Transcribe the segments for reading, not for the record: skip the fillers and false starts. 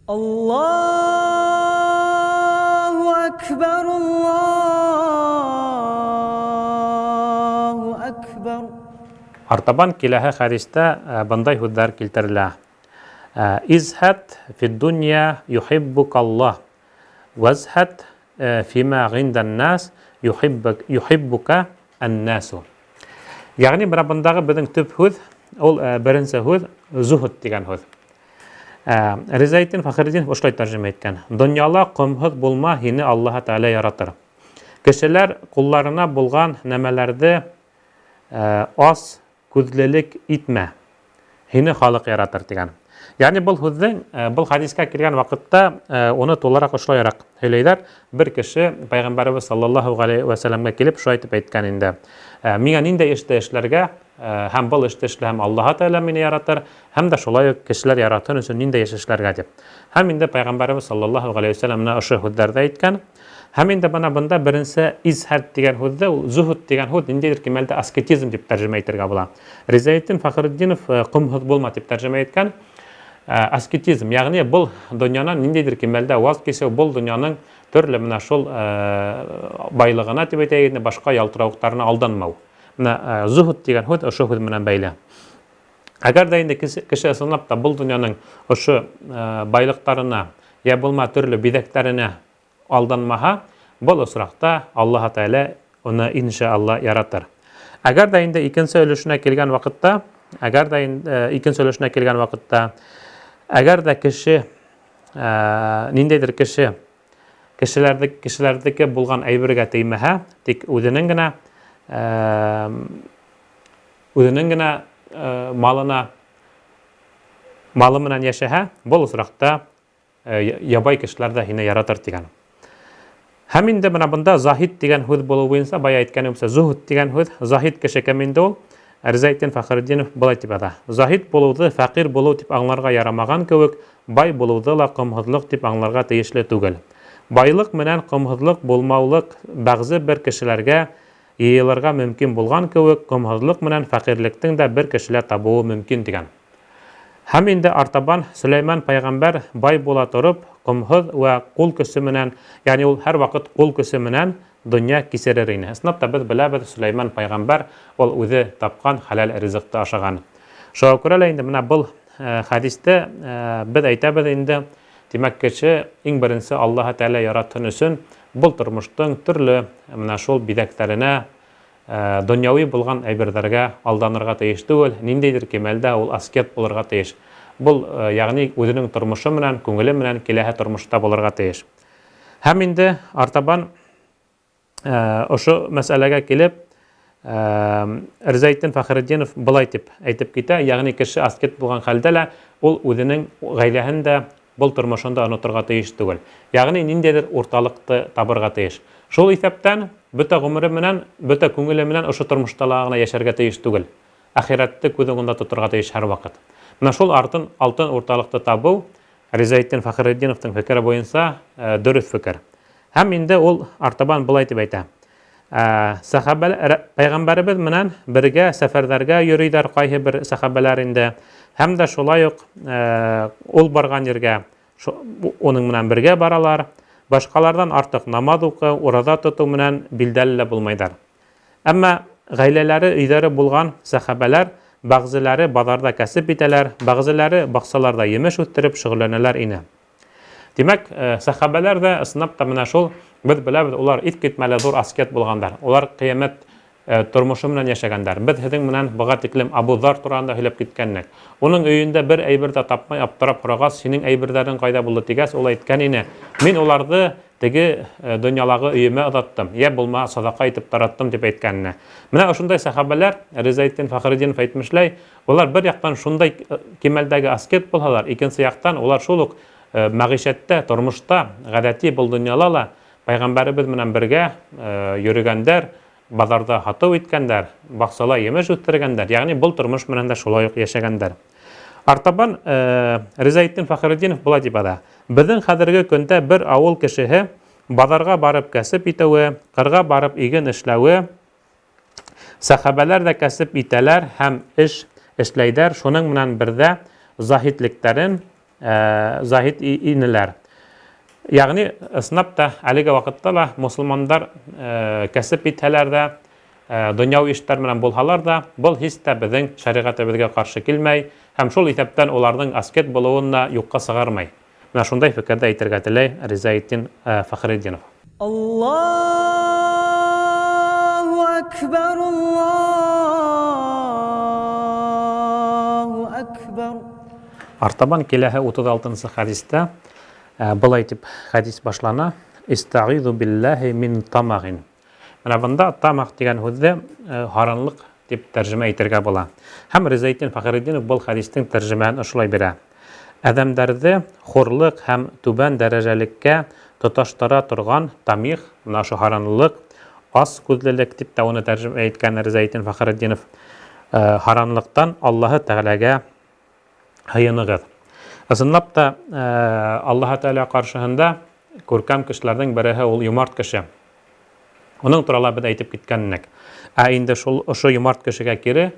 Аллаһу әкбәр, Аллаһу әкбәр. Артабан киләһе хәдистә бындай һүҙҙәр килтерелә. Изһәд фид-дунья юхиббукаллаһ, вәзһәд фимә гыйндән-нас юхиббука ән-насу. Ягъни менә бындагы безнең төп һүҙ, ул беренсе һүҙ зуһд тигән һүҙ. Ризаэтдин Фәхретдинов ошолай тәржемә иткән. Донъяла ҡомһоҙ булма, һине Аллаһы Тәғәлә яратыр. Кешеләр ҡулларына булған нәмәләрҙе ас күҙлелек итмә, һине халыҡ яратыр тигән. Ягъни был һүҙҙең, был хәдискә килгән ваҡытта уны тулыраҡ ошолайыраҡ һөйләйҙәр. Бер кеше Пәйғәмбәребеҙ саллаллаһу ғәләйһи вә сәләмгә килеп шулай итеп әйткән инде. Миңә ниндәй эште эшләргә һәм был эште эшләһәм Аллаһы Тәғәлә мине яратыр, һәм дә шулай ук кешеләр яратһын өсөн ниндәй эш эшләргә дип. Һәм инде Пәйғәмбәребеҙ саллаллаһу ғәләйһи вә сәләм менә ошо һүҙҙәрҙе әйткән. Һәм инде бына бында беренсе изһәд тигән һүҙҙе, ул зуһд тигән һүҙ ниндәйҙер кимәлдә аскетизм дип тәржемә итергә була. Ризаэтдин Фәхретдинов ҡомһоҙ булма дип тәржемә иткән. Аскетизм, ягъни был донъянан ниндәйҙер кимәлдә ваз кисеү, был донъяның төрлө менә шул байлығына дип әйтәйек инде, башҡа ялтырауыҡтарына алданмау. Менә зуһд тигән һүҙ ошо һүҙ менән бәйле. Әгәр дә инде кеше ысынлап та был донъяның ошо байлыҡтарына йә булма төрлө биҙәктәренә алданмаһа, был осракта Аллаһы Тәгалә уны иншалла яратыр. Әгәр дә инде икенсе өлөшенә килгән вакытта, әгәр дә инде икенсе өлөшенә килгән вакытта, әгәр дә кеше ниндәйдер кеше кешеләрҙе кешеләрҙеке булған әйбергә теймәһә, тик үзенең генә үзенең генә малына малы менән йәшәһә, был осракта ябай кешеләр дә һине яратыр дигән. Һәм инде менә бында заһид дигән һүҙ булыу буйынса, бая әйткәнемсә, зуһд дигән һүҙ, заһид кеше кем инде ул? Ризаэтдин Фәхретдинов былай дип яза. Заһид булыуҙы фәҡир булыу дип аңларға ярамаған кеүек, бай булыуҙы ла ҡомһоҙлоҡ дип аңларға тейешле түгел. Байлыҡ менән ҡомһоҙлоҡ булмаулыҡ бәгъзе бер кешеләргә йыйылырға мөмкин булған кеүек, комһоҙлоҡ менән фәҡирлектең дә бер кешелә табыуы мөмкин дигән. Һәм инде артабан Сөләйман пәйғәмбәр бай була торып, комһоҙ вә ҡул көсө менән, ягъни ул һәрваҡыт ҡул көсө менән донъя кисерер ине. Ысынлап та без беләбеҙ, Сөләйман пәйғәмбәр ул үҙе тапҡан хәләл ризыҡты ашаған. Шуға күрә лә инде менә был хәдисте без әйтәбеҙ инде, Тимәк, кеше иң беренсе Аллаһы Тәгалә яратһын өчен был тормыштың төрле менә шул биҙәктәренә, дөньяви булган әйберҙәргә алданырға тейеш түгел, ниндәйҙер кимәлдә ул аскет булырға тейеш. Был, ягъни үзенең тормышы менән, күңеле менән киләһе тормышта булырга тейеш. Һәм инде артабан Ошо мәсьәләгә килеп, Ризаэтдин Фәхретдинов былай дип әйтеп китә, ягъни кеше аскет булган хәлдә лә ул үзенең гаиләһен дә, был тормышын да онытырга тиеш түгел. Ягъни ниндәйдер урталыкты табырга тиеш. Шул исәптән, бөтә гомере менән, бөтә күңеле менән ошо тормышта ла гына яшәргә тиеш түгел. Ахирәтте күз уңында тотырга тиеш һәрвакыт. Менә шул артын, алтын урталыкты табу Ризаэтдин Фәхретдиновтың фикере буенча дөрес фикер. Һәм инде ул артабан былай дип әйтә. Сәхабәләр пәйгамбәребез менән бергә сәфәрҙәргә йөрөйҙәр ҡайһы бер сәхабәләр инде. Һәм дә шулай ук ул барган ергә уның менән бергә баралар. Башҡаларҙан артыҡ намаҙ уҡыу, ураҙа тотоу менән билдәле лә булмайҙар. Әммә ғаиләләре, өйҙәре булған сәхабәләр бәгъзеләре баҙарҙа кәсеп итәләр, бәгъзеләре баҡсаларҙа емеш үҫтереп шөғөлләнәләр ине. Тимәк, сәхабәләр дә ысынлап та менә шул, без беләбез, улар иҫкитмәле ҙур аскет булғандар. Улар ҡиәмәт тормошо менән йәшәгәндәр. Беҙ һеҙҙең менән быға тиклем Абу Зар тураһында һөйләп киткәннек. Уның өйөндә бер әйбер ҙә тапмай аптырап һорағас, һинең әйберҙәрең ҡайҙа булды тигәс, ул әйткән ине, мин уларҙы теге донъялағы өйөмә оҙаттым, йә булмаһа саҙаҡа итеп тараттым дип әйткән ине. Менә ошондай сәхабәләр, Ризаэтдин Фәхретдинов әйтмешләй, Улар бер яктан шундай кимәлдәге аскет булһалар, икенсе яктан улар шул ук мәгыйшәттә, тормышта, гадәти был дөньяла ла пәйгамбәребез менән бергә йөрегәндәр, базарда һатыу иткәндәр, бакчала емеш үстергәндәр, ягъни был тормыш менән дә шулай ук яшәгәндәр. Артабан Ризаэтдин Фәхретдинов болай дип яза. Безнең хәзерге көндә бер авыл кешеһе базарга барып кәсеп итүе, кырга барып иген эшләве, Сәхабәләр дә кәсеп итәләр һәм эш эшләйдәр, шуның менән бердә заһидлектәрен заһид инеләр. Ягъни, ысынлап та, әлеге вакытта ла мосолмандар кәсеп итһәләр дә, дөньяви эшләр менән булһалар да, был һич тә беҙҙең шәриғәтебеҙгә ҡаршы килмәй һәм шул иҫәптән уларҙың аскет булыуын да юҡҡа сығармай. Менә шундай фекерҙе әйтергә теләй Ризаэтдин Фәхретдинов. Аллаһу әкбәр, Аллаһу әкбәр. Артабан киләһе 36 нсы хәдистә былай дип хәдис башлана: Истаизу биллаһи мин тамағин. Менә бында тамақ дигән һүҙҙе һаранлыҡ дип тәржемә итергә була. Һәм Ризаэтдин Фәхретдинов был хәдистең тәржемәһен ошолай бирә: Әҙәмдәрҙе хурлыҡ һәм түбән дәрәжәлеккә тоташтыра торған тамих, менә ошо һаранлыҡ, ас күҙлелек дип тә уны тәржемә иткән Ризаэтдин Фәхретдинов, һаранлыҡтан Аллаһы Тәғәләгә һыйынығыҙ. Ысынлап та, Аллаһы Тәғәлә ҡаршыһында күркәм кешеләрҙең береһе ул йомарт кеше. Уның турала беҙ әйтеп киткән инек. Ә инде шул ошо йомарт кешегә кире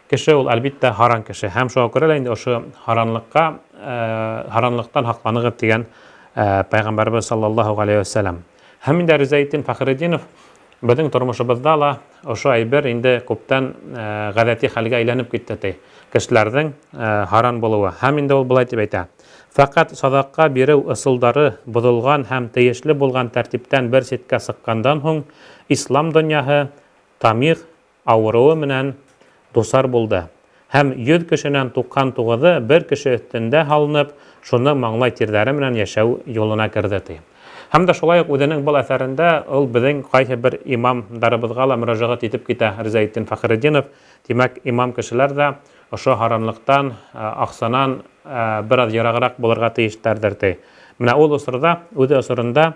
кеше ул, әлбиттә, һаран кеше. Һәм шуға күрә лә инде ошо һаранлыҡҡа, һаранлыҡтан һаҡланығыҙ тигән Пәйғәмбәребеҙ саллаллаһу ғәләйһи вәсәләм. Һәм инде Ризаэтдин Фәхретдинов беҙҙең тормошобоҙҙа ла ошо әйбер инде күптән ғәҙәти хәлгә әйләнеп китте, ти. Кешеләрҙең һаран булыуы. Һәм инде ул былай тип әйтә: Фәҡәт саҙаҡҡа биреү ысулдары боҙолған һәм тейешле булған тәртиптән бер ситкә сыҡҡандан һуң ислам донъяһы тамиғ ауырыуы менән дусар булды һәм 100 кешенән 99-ы бер кеше өҫтөндә һалынып, шуның маңлай тирҙәре менән йәшәү юлына керҙе, ти. Һәм дә шулай уҡ үҙенең был әҫәрендә ул беҙҙең ҡайһы бер имамдарыбыҙға ла мөрәжәғәт итеп китә Ризаэтдин Фәхретдинов. Тимәк, имам кешеләр ҙә ошо һаранлыҡтан, аҡсанан бер аҙ йырағыраҡ булырға тейештәрҙер, ти. Менә ул осорҙа, үҙе осоронда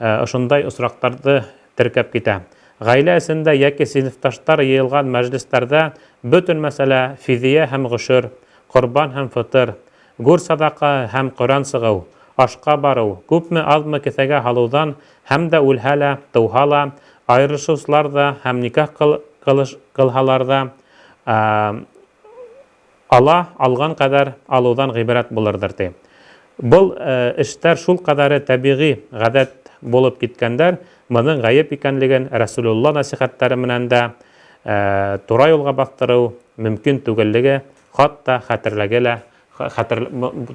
ошондай осраҡтарҙы теркәп китә. Ғаилә эсендә йәки синыфташтар йыйылған мәжлестәрҙә бөтөн мәсьәлә фиҙиә һәм ғөшөр, ҡорбан һәм фытыр, гүр саҙаҡа һәм ҡөрьән сығыу, ашҡа барыу, күпме-аҙмы кеҫәгә һалыуҙан һәм дә үлһә лә, тыуһа ла, айырылышыусылар ҙа һәм никах ҡылһалар ҙа ала алған ҡәҙәр алыуҙан ғибәрәт булырҙыр, ти. Был эштәр шул ҡәҙәре тәбиғи ғәҙәт булып киткәндәр, бының ғәйеп икәнлеген Рәсүлулла нәсихәттәре менән дә тура юлға баҫтырыу мөмкин түгеллеге хатта хәтерләге лә хәтер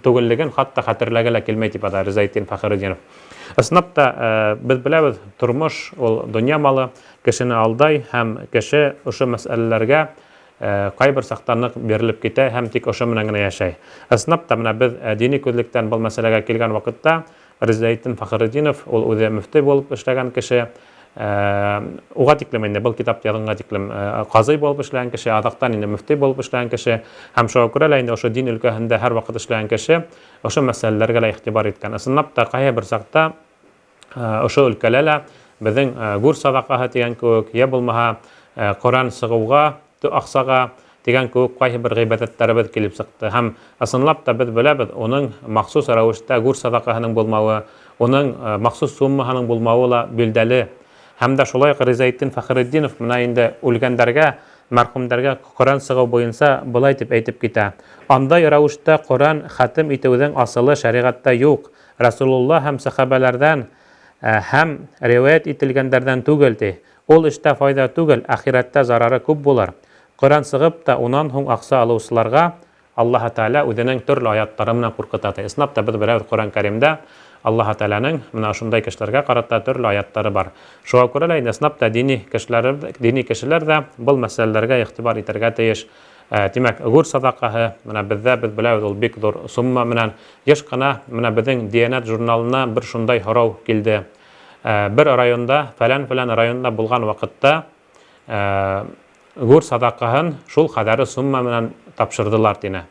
түгеллеген хатта хәтерләге лә килмәй, тип ята Ризаэтдин Фәхретдинов. Ысынлап та, беҙ беләбеҙ, тормош ул донъя малы кешене алдай, һәм кеше ошо мәсьәләләргә ҡайбер саҡта ныҡ бирелеп китә һәм тик ошо менән генә йәшәй. Ысынлап та, менә беҙ дини күҙлектән был мәсьәләгә килгән ваҡытта Ризаэтдин Фәхретдинов ул үҙе мөфтөй булып эшләгән кеше, уға тиклем инде был китап яҙғанға тиклем ҡазый булып эшләгән кеше, аҙаҡтан инде мөфтөй булып эшләгән кеше, һәм шуға күрә лә инде ошо дин өлкәһендә һәр ваҡыт эшләгән кеше ошо мәсьәләләргә лә иғтибар иткән. Ысынлап та, ҡайһы бер саҡта ошо өлкәлә лә беҙҙең гүр саҙаҡаһы тигән кеүек, йә булмаһа Ҡөрьән сығыуға, аҡсаға тигән кеүек ҡайһы бер ғибәҙәттәребеҙ килеп сыҡты. Һәм ысынлап та беҙ беләбеҙ, уның махсус рәүештә гүр саҙаҡаһының булмауы, уның махсус суммаһының булмауы ла билдәле. Һәм дә шулай уҡ Ризаэтдин Фәхретдинов менә инде үлгәндәргә, мәрхүмдәргә Ҡөрьән сығыу буйынса былай тип әйтеп китә: Андай рәүештә Ҡөрьән хәтем итеүҙең асылы шәриғәттә юҡ, Рәсүлулла һәм сәхәбәләрҙән һәм риүәйәт ителгәндәрҙән түгел, ти. Ул эштә файҙа түгел, әхирәттә зарары күп булыр. Ҡөрьән сығып та, унан һуң аҡса алыусыларға Аллаһы Тәғәлә үҙенең төрлө аяттары менән ҡурҡыта, ти. Ысынлап та, беҙ беләбеҙ, Ҡөрьән Кәримдә Аллаһы Тәғәләнең менә ошондай кешеләргә ҡарата төрлө аяттары бар. Шуға күрә лә инде ысынлап та дини кешеләр, дини кешеләр ҙә был мәсьәләләргә иғтибар итергә тейеш. Тимәк, гүр саҙаҡаһы менә беҙҙә, беҙ беләбеҙ, ул бик ҙур сумма менән. Йыш ҡына менә беҙҙең Диянәт журналына бер шундай һорау килде. Бер районда, фәлән-фәлән районда булған ваҡытта гүр саҙаҡаһын шул ҡәҙәре сумма менән тапшырҙылар, тине.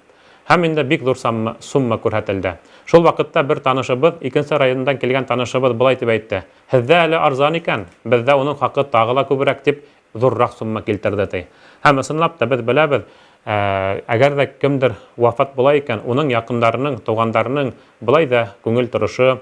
Һәм инде бик ҙур сумма күрһәтелде. Шул ваҡытта бер танышыбыҙ, икенсе райондан килгән танышыбыҙ былай тип әйтте: Һеҙҙә әле арзан икән, беҙҙә уның хаҡы тағы ла күберәк, тип ҙурыраҡ сумма килтерҙе, ти. Һәм ысынлап та беҙ беләбеҙ, әгәр ҙә кемдер вафат була икән, уның яҡындарының, туғандарының былай ҙа күңел торошо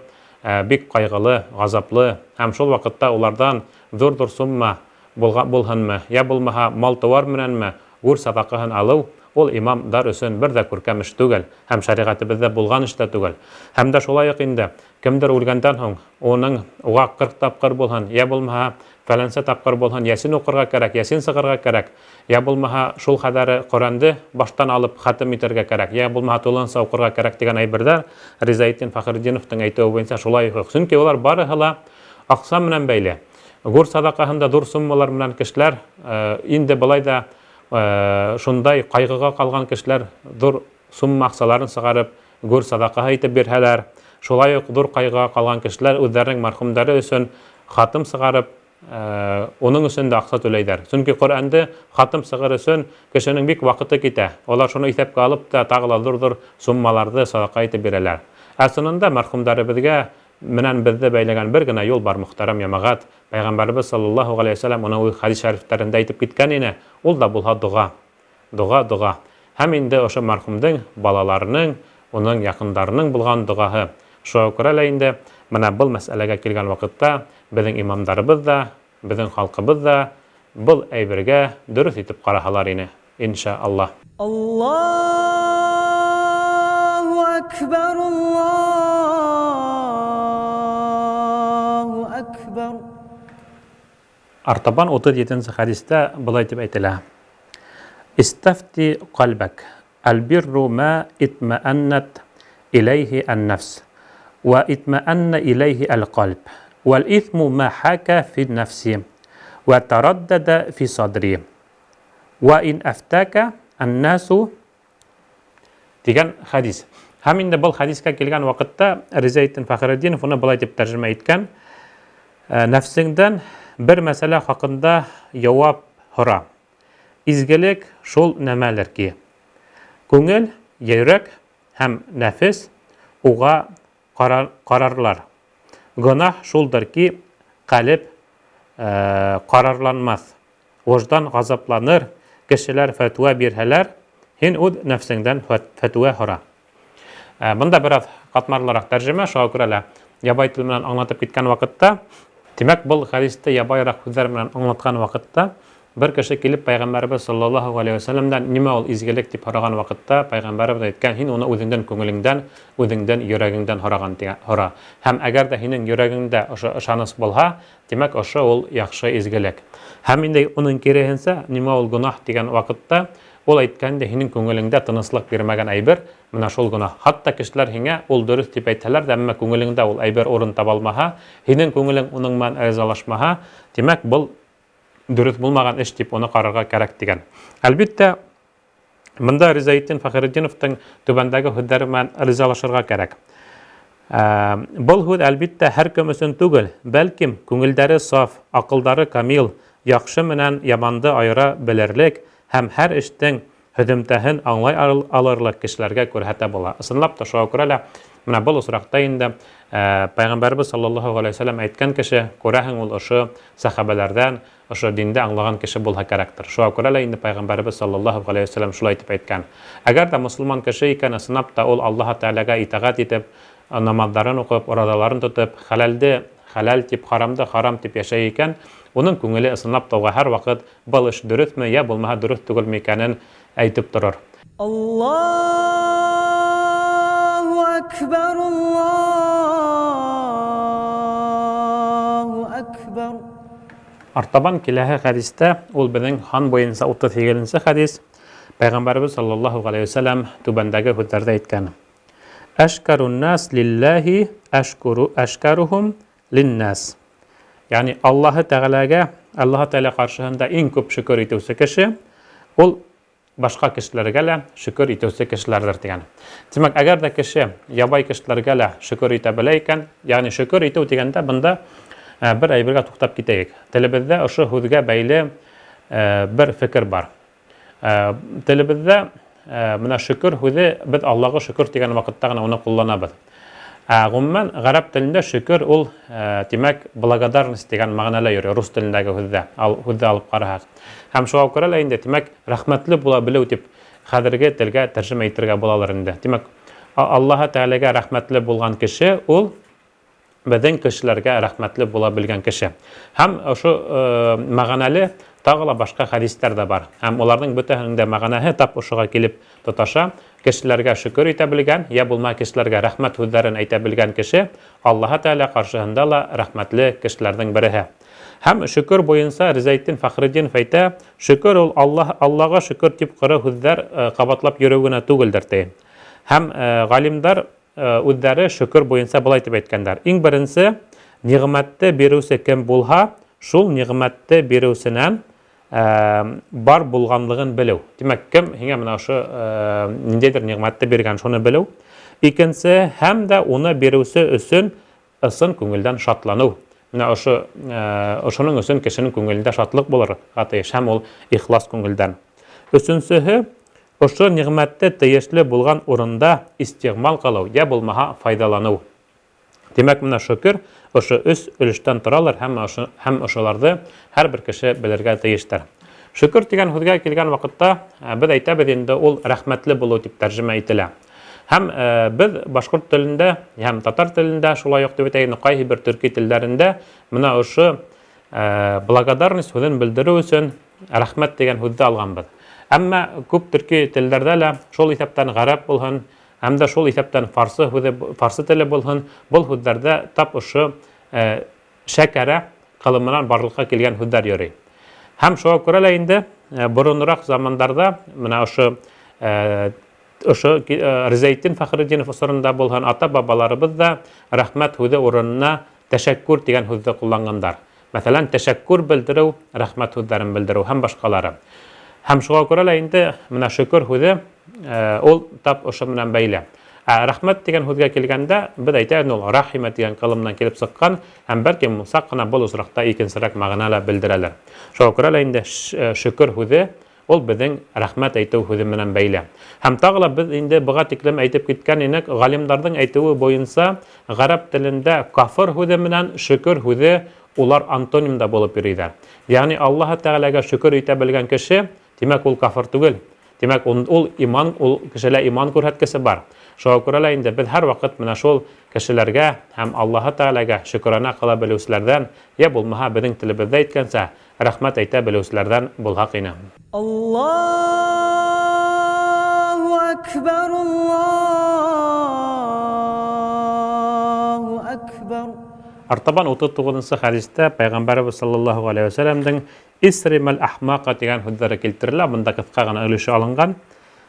бик ҡайғылы, ғазаплы, һәм шул ваҡытта уларҙан ҙур-ҙур сумма булһынмы, йә булмаһа мал-тыуар менәнме, гүр саҙаҡаһын алыу ул имамдар өсөн бер дә күркәм эш түгел һәм шәриғәтебеҙҙә булған эш тә түгел. Һәм дә шулай уҡ инде кемдер үлгәндән һуң уның уға 40 тапҡыр булһын, йә булмаһа фәләнсә тапҡыр булһын, йәсин уҡырға кәрәк, йәсин сығырға кәрәк, йә булмаһа шул хәҙәре Ҡөрьәнде баштан алып хәтем итергә кәрәк, йә булмаһа тулыһынса уҡырға кәрәк тигән әйберҙәр Ризаэтдин Фәхретдиновтың әйтеүе буйынса шулай уҡ. Сөнки улар барыһы ла аҡса менән бәйле. Гүр саҙаҡаһында ҙур суммалар менән кешеләр инде былай да шундай ҡайғыға ҡалған кешеләр ҙур сумма аҡсаларын сығарып гүр саҙаҡаһы итеп бирһәләр, шулай уҡ ҙур ҡайғыға ҡалған кешеләр үҙҙәренең мәрхүмдәре өсөн хатым сығарып, уның өсөн дә аҡса түләйҙәр. Сөнки Ҡөрьәнде хатым сығыр өсөн кешенең бик ваҡыты китә. Улар шуны иҫәпкә алып та тағы ла ҙур-ҙур суммаларҙы саҙаҡа итеп бирәләр. Ә сынында мәрхүмдәребеҙгә менән беҙҙе бәйләгән бер генә юл бар, мөхтәрәм йәмәғәт. Пәйғәмбәребеҙ саллаллаһу ғәләйһи вә сәлләм уны үҙ хәдис шәрифтәрендә әйтеп киткән ине, ул да булһа доға. Доға, доға. Һәм инде ошо мәрхүмдең балаларының, уның яҡындарының булған доғаһы. Шуға күрә лә инде бына был мәсьәләгә килгән ваҡытта беҙҙең имамдарыбыҙ ҙа, беҙҙең халҡыбыҙ ҙа был әйбергә дөрөҫ итеп ҡараһалар ине, инша Аллаһ. Аллаһу әкбәр, Аллаһу әкбәр. Артабан 37 нсе хәдистә былай дип әйтелә: Истәфти ҡәлбәк, әл-бирру мә итмәәннәт иләйһи ән-нәфс, вә итмәәннә иләйһи әл-ҡәлб, вәл-иҫму мә хәкә фи-нәфси, вә тәрәддәдә фи садри, вә ин әфтәкә ән-нәсу дигән хәдис. Һәм инде был хәдискә килгән ваҡытта Ризаэтдин Фәхретдинов уны былай дип тәржемә иткән: Нәфсеңдән бер мәсьәлә хаҡында яуап һора. Изгелек шул нәмәлер ки, күңел, йөрәк һәм нәфес уға ҡарарлар. Гонаһ шулдыр ки, ҡәлеп ҡарарланмаҫ, выждан ғазапланыр, кешеләр фәтүә бирһәләр, һин үҙ нәфсеңдән фәтүә һора. Бында бераз ҡатмарлыраҡ тәржемә, шуға күрә лә ябай тел менән аңлатып киткән ваҡытта, тимәк, был хәдисте ябайыраҡ һүҙҙәр менән аңлатҡан ваҡытта, бер кеше килеп Пәйғәмбәребеҙ саллаллаһу ғәләйһи вәсәлләмдән нимә ул изгелек дип һораған ваҡытта, Пәйғәмбәребеҙ әйткән, һин уны үҙеңдән күңелеңдән, үҙеңдән йөрәгеңдән һораған дигән, һора. Һәм әгәр дә һинең йөрәгеңдә ошо ышаныс булһа, тимәк, ошо ул яҡшы изгелек. Һәм инде уның киреһенсә, нимә ул гөнаһ дигән ваҡытта, ул әйткән инде, һинең күңелеңдә тыныслык бирмәгән әйбер, менә шул гөнаһ. Хатта кешеләр һиңә ул дөрөҫ дип әйтһәләр дә, әммә күңелеңдә ул әйбер урын таба алмаһа, һинең күңелең уның менән ризалашмаһа, тимәк, был дөрөҫ булмаған эш дип уны ҡарарға кәрәк дигән. Әлбиттә, бында Ризаэтдин Фәхретдиновтың түбәндәге һүҙҙәре менән ризалашырға кәрәк. Был һүҙ әлбиттә һәр кем өсөн түгел, бәлким күңелдәре саф, аҡылдары камил, яҡшы менән яманды айыра белерлек һәм һәр эштең һөҙөмтәһен аңлай алырлыҡ кешеләргә күрһәтә була. Ысынлап та, шуға күрә лә менә был осраҡта инде Пәйғәмбәребеҙ саллаллаһу ғәләйһи вә сәлләм әйткән кеше, күрәһең, ул ошо сәхәбәләрҙән, ошо динде аңлаған кеше булһа кәрәктер. Шуға күрә лә инде Пәйғәмбәребеҙ саллаллаһу ғәләйһи вә сәлләм шулай итеп әйткән. Әгәр ҙә мосолман кеше икән, ысынлап та ул Аллаһы Тәғәләгә итәғәт итеп, намаҙҙарын уҡып, ураҙаларын тотоп, хәләлде хәләл тип, харамды харам тип йәшәй икән, уның күңеле ысынлап та уға һәр ваҡыт был эш дөрөҫмө, йә булмаһа дөрөҫ түгелме икәнен әйтеп торор. Аллаһу әкбәр, Аллаһу әкбәр. Артабан киләһе хәдистә, ул беҙҙең һан буйынса 38 нсе хәдис, Пәйғәмбәребеҙ саллаллаһу ғәләйһи вә сәлләм түбәндәге һүҙҙәрҙе әйткән. Әшкәрун нас лилләһи әшкуру әшкәруһум линнас. Ягъни Аллаһы Тәгаләгә, Аллаһы Тәгалә каршыһында иң күп шөкөр итүсе кеше ул башка кешеләргә лә шөкөр итүсе кешеләрдер дигән. Димәк, әгәр дә кеше ябай кешеләргә лә шөкөр итә белә икән, ягъни шөкөр итү дигәндә бында э, бер әйбергә туктап китәйек. Телебездә ошо һүҙгә бәйле э, бер фикер бар. Телебездә менә шөкер һүҙе без Аллаһка шөкер дигән вакытта гына уны кулланабыҙ. Ә гомумән гарәп телендә шөкер ул, тимәк, благодарность дигән мәгънәлә йөри рус телендәге һүҙҙә, ал һүҙҙе алып караһаҡ. Һәм шуңа күрә лә инде, тимәк, рәхмәтле була белү дип хәзерге телгә тәрҗемә итергә булалыр инде. Тимәк, Аллаһы Тәгаләгә рәхмәтле булган кеше ул безнең кешеләргә рәхмәтле була белгән кеше. Һәм ошо мәгънәле Тағы ла башҡа хәдистәр дә бар. Һәм уларҙың бөтәһенең дә мәғәнәһе тап ошоға килеп тоташа. Кешеләргә шөкөр итә белгән, йә булмаһа кешеләргә рәхмәт һүҙҙәрен әйтә белгән кеше Аллаһы Тәғәлә ҡаршыһында ла рәхмәтле кешеләрҙең береһе. Һәм шөкөр буйынса Ризаэтдин Фәхретдинов әйтә, шөкөр ул Аллаһ, Аллаға шөкөр тип ҡоро һүҙҙәр ҡабатлап йөрөү генә түгелдер, ти. Һәм галимдар үҙҙәре шөкөр буйынса былай дип әйткәндәр. Иң беренсе, ниғмәтте биреүсе кем булһа, шул ниғмәтте биреүсенән бар булғанлығын белеү. Тимәк, кем һиңә менә ошо ниндәйҙер ниғмәтте биргән, шуны белеү. Икенсе, һәм дә уны биреүсе өсөн ысын күңелдән шатланыу. Менә ошо ошоноң өсөн кешенең күңелендә шатлыҡ булырға тейеш, һәм ул ихлас күңелдән. Өсөнсөһө, ошо ниғмәтте тейешле булған урында истигъмал ҡылыу, йә булмаһа файҙаланыу. Тимәк, менә шөкөр ошо өс өлөштән торалыр һәм ошо, һәм ошоларҙы һәр бер кеше белергә тейештер. Шөкөр тигән һүҙгә килгән ваҡытта беҙ әйтәбеҙ инде, ул рәхмәтле булыу тип тәржемә ителә. Һәм беҙ башҡорт телендә һәм татар телендә шулай уҡ дип әйтәйек, ҡайһы бер төрки телдәрендә менә ошо благодарность һүҙен белдереү өсөн рәхмәт тигән һүҙҙе алғанбыҙ. Әммә күп төрки телдәрҙә лә, шул иҫәптән ғәрәп булһын, һәм дә шул иҫәптән фарсы һүҙе, фарсы теле булһын, был һүҙҙәрҙә тап ошо шәкәрә ҡылымынан барлыҡҡа килгән һүҙҙәр йөрөй. Һәм шуға күрә лә инде боронораҡ замандарҙа менә ошо ошо Ризаэтдин Фәхретдинов осоронда булһын, ата-бабаларыбыҙ ҙа рәхмәт һүҙе урынына тәшәккүр тигән һүҙҙе ҡулланғандар. Мәҫәлән, тәшәккүр белдереү, рәхмәт һүҙҙәрен белдереү һәм башҡалары. Һәм шуға күрә лә инде менә шөкөр һүҙе ул тап ошо менән бәйле. Ә рәхмәт тигән һүҙгә килгәндә, беҙ әйтәбеҙ, ул рахима тигән ҡылымдан килеп сыҡҡан һәм бәлки саҡ ҡына был осраҡта икенсерәк мәғәнә лә белдерәлер. Шуға күрә лә инде шөкөр һүҙе ул беҙҙең рәхмәт әйтеү һүҙе менән бәйле. Һәм тағы ла беҙ инде быға тиклем әйтеп киткән инек, ғалимдарҙың әйтеүе буйынса ғәрәп телендә кафыр һүҙе менән шөкөр һүҙе улар антонимда булып йөрөйҙәр. Ягъни Аллаһы Тәғәләгә шөкөр итә белгән кеше, тимәк, ул кафыр түгел. Тимәк, ул иман, ул кешелә иман күрһәткесе бар. Шуға күрә лә инде беҙ һәр ваҡыт менә шул кешеләргә һәм Аллаһы Тәғәләгә шөкөрәнә ҡыла белеүселәрҙән, йә булмаһа беҙҙең телебеҙҙә әйткәнсә, рәхмәт әйтә белеүселәрҙән булһаҡ ине. Аллаһу әкбәр, Аллаһу әкбәр. Артабан 39-нсы хәдистә Пәйғәмбәребеҙ саллаллаһу алейһи вә сәлләмдең Исримәл ахмака тигән һүҙҙәре килтерелә, бында ҡыҫҡа ғына өлөшө алынған.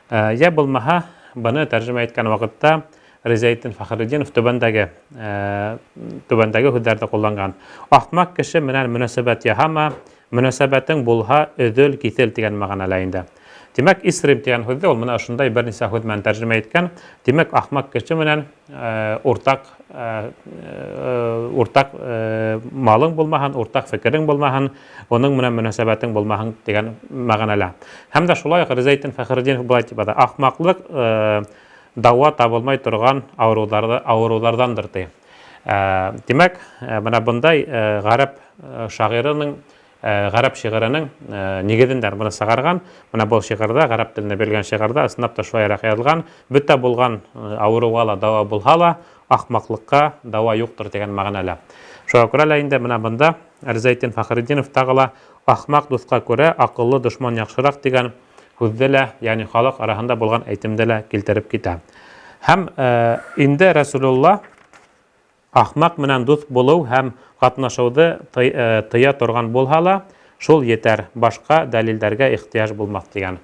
Йә булмаһа, быны тәржемә иткән ваҡытта Ризаэтдин Фәхретдинов түбәндәге түбәндәге һүҙҙәрҙе ҡулланған. Ахмаҡ кеше менән мөнәсәбәт яһама, мөнәсәбәтең булһа, өҙөл, киҫел тигән мәғәнәлә инде. Тимәк, исрим тигән һүҙҙе ул менә ошондай бер нисә һүҙ менән тәржемә иткән. Тимәк, ахмаҡ кеше менән уртаҡ уртаҡ малың булмаһын, уртаҡ фекерең булмаһын, уның менән мөнәсәбәтең булмаһын тигән мәғәнәлә. Һәм дә шулай уҡ Ризаэтдин Фәхретдинов былай тип яҙа: ахмаҡлыҡ дауа табылмай торған ауырыуҙарҙы ауырыуҙарҙандыр ти. Тимәк, менә бындай ғәрәп шағирының ғәрәп шиғырының нигеҙен дә быны сығарған. Менә был шиғырҙа, ғәрәп телендә бирелгән шиғырҙа ысынлап та шулайыраҡ яҙылған: бөтә булған ауырыуға ла дауа булһа ла, ахмаҡлыҡҡа дауа юҡтыр тигән мәғәнәлә. Шуға күрә лә инде менә бында Ризаэтдин Фәхретдинов тағы ла ахмаҡ дуҫҡа күрә аҡыллы дошман яҡшыраҡ тигән һүҙҙе лә, ягъни халыҡ араһында булған әйтемде лә килтереп китә. Һәм инде Рәсүлулла ахмаҡ менән дуҫ булыу һәм ҡатнашыуҙы тыя торған булһа ла, шул етәр, башҡа дәлилдәргә ихтыяж булмаҫ тигән.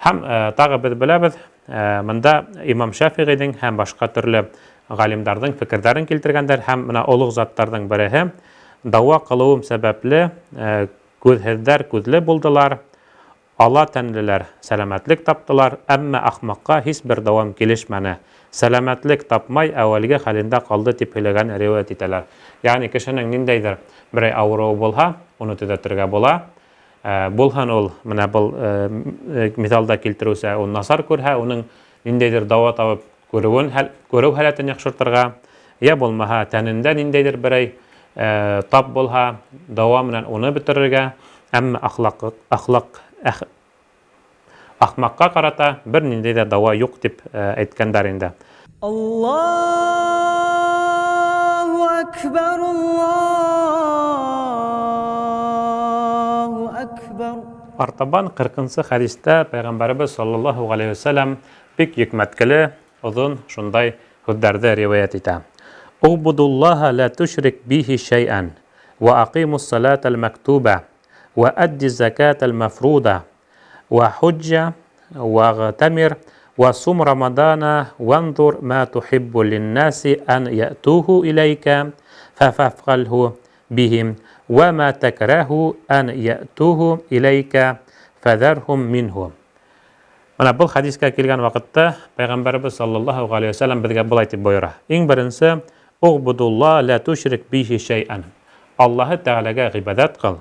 Һәм тағы беҙ беләбеҙ, бында Имам Шәфиғиҙең һәм башҡа төрлө ғалимдарҙың фекерҙәрен килтергәндәр, һәм менә олуғ заттарҙың береһе дауа ҡылыуым сәбәпле күҙһеҙҙәр күҙле булдылар, ала тәнлеләр сәләмәтлек таптылар, әммә ахмаҡҡа һис бер дауам килешмәне. Сәләмәтлек тапмай әүәлге хәлендә ҡалды тип һөйләгән риүәйәт итәләр. Ягъни кешенең ниндәйҙер берәй ауырыуы булһа, уны төҙәтергә була. Булһын ул, менә был миҫалда килтереүсә, ул насар күрһә, уның ниндәйҙер дауа табып күреүен, күреү һәләтен яҡшыртырға, йә булмаһа тәнендә ниндәйҙер берәй тап булһа, дауа менән уны бөтөрөргә, әммә ахлаҡ, ахлаҡ, ахмаҡҡа ҡарата бер ниндәй ҙә дауа юҡ тип әйткәндәр инде. Аллаһу әкбәр, Аллаһу әкбәр. Әкбәр. Артабан 40-нчы хәдистә Пәйгамбәребез саллаллаһу галәйһи вә сәлләм бик йөкмәткеле, озын шундай һүҙҙәрҙе риүәйәт итә. Уғбудуллаһа лә түшрик бихи шәйән, вә ақимус салатал мәктүбә, вә әдди закатал мәфруда, вә худжа, вәгътәмир, вә сум рамадана, вәнзур мә тухиббу линнаси ән йәтуху иләйкә, фәфәфғәлһу бихим, вә мә тәкрәһу ән йәтуху иләйкә, фәҙәрһум минһу. Менә был хәдискә килгән ваҡытта Пәйғәмбәребеҙ саллаллаһу ғәләйһи вә сәлләм беҙгә былай тип бойора. Иң беренсе, Уғбудулла лә тушрик бихи шәйән. Аллаһы Тәғәләгә ғибәҙәт ҡыл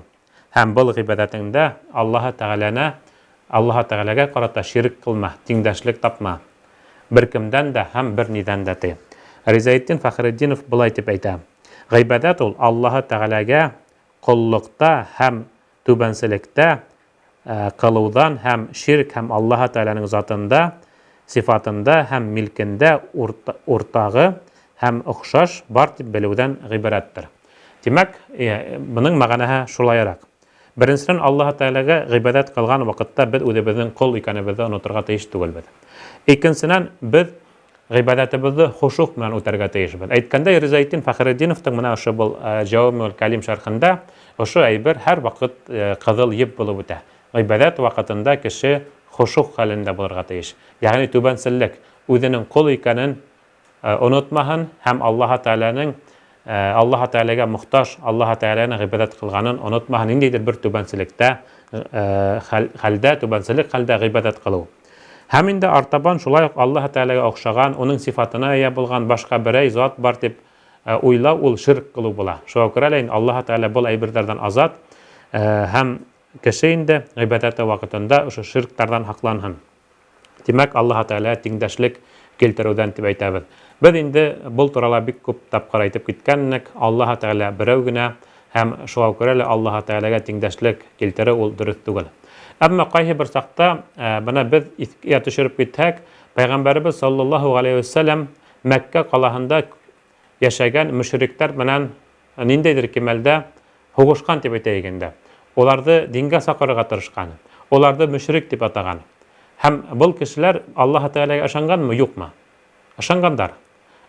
һәм был ғибәҙәтеңдә Аллаһы Тәғәләнә Аллаһы Тәғәләгә ҡарата ширк ҡылма, тиңдәшлек тапма. Бер кемдән дә һәм бер ниҙән дә ти. Ризаэтдин Фәхретдинов былай тип әйтә. Ғибәҙәт ул Аллаһы Тәғәләгә ҡоллоҡта һәм түбәнселектә кылыуҙан һәм ширк һәм Аллаһы Тәғәләнең затында, сифатында һәм милкендә уртағы һәм оҡшаш бар дип белеүҙән ғибәрәттер. Тимәк, бының мәғәнәһе шулайыраҡ. Беренсенән, Аллаһы Тәғәләгә ғибәҙәт ҡылған ваҡытта беҙ үҙебеҙҙең ҡол икәнебеҙҙе оноторға тейеш түгелбеҙ. Икенсенән, беҙ ғибәҙәтебеҙҙе хошуҡ менән үтәргә тейешбеҙ. Әйткәндәй, Ризаэтдин Фәхретдиновтың менә ошо был Җавамиул Калим шәрхендә ошо әйбер һәр ваҡыт ҡыҙыл еп булып үтә. Ғибәҙәт ваҡытында кеше хошуҡ хәлендә булырға тейеш. Ягъни түбәнселлек, үҙенең ҡол икәнен онотмаһын һәм Аллаһы Тәғәләнең Аллаһы Тәғәләгә мохтаж, Аллаһы Тәғәләне ғибәҙәт ҡылғанын онотмаһын, ниндәйҙер бер түбәнселектә хәлдә, түбәнселек хәлдә ғибәҙәт ҡылыу. Һәм инде артабан шулай уҡ Аллаһы Тәғәләгә оҡшаған, уның сифатына эйә булған башҡа берәй зат бар тип уйлау ул ширк ҡылыу була. Шуға күрә лә инде Аллаһы Тәғәлә был әйберҙәрҙән азат һәм кеше инде ғибәҙәте ваҡытында ошо ширктарҙан һаҡланһын. Тимәк, Аллаһы Тәғәләгә тиңдәшлек килтереүҙән тип әйтәбеҙ. Беҙ инде был турала бик күп тапҡыр әйтеп киткән инек, Аллаһы Тәғәлә берәү генә һәм шуға күрә лә Аллаһы Тәғәләгә тиңдәшлек килтереү ул дөрөҫ түгел. Әммә ҡайһы бер саҡта бына беҙ иҫкә төшөрөп китһәк, Пәйғәмбәребеҙ саллаллаһу ғәләйһи вәсәләм Мәккә ҡалаһында йәшәгән мөшриктәр менән ниндәйҙер кимәлдә һуғышҡан тип әйтәйек инде. Уларҙы дингә саҡырырға тырышҡан. Уларҙы мөшрик тип атаған. Һәм был кешеләр Аллаһы Тәғәләгә ышанғанмы, юҡмы? Ышанғандар.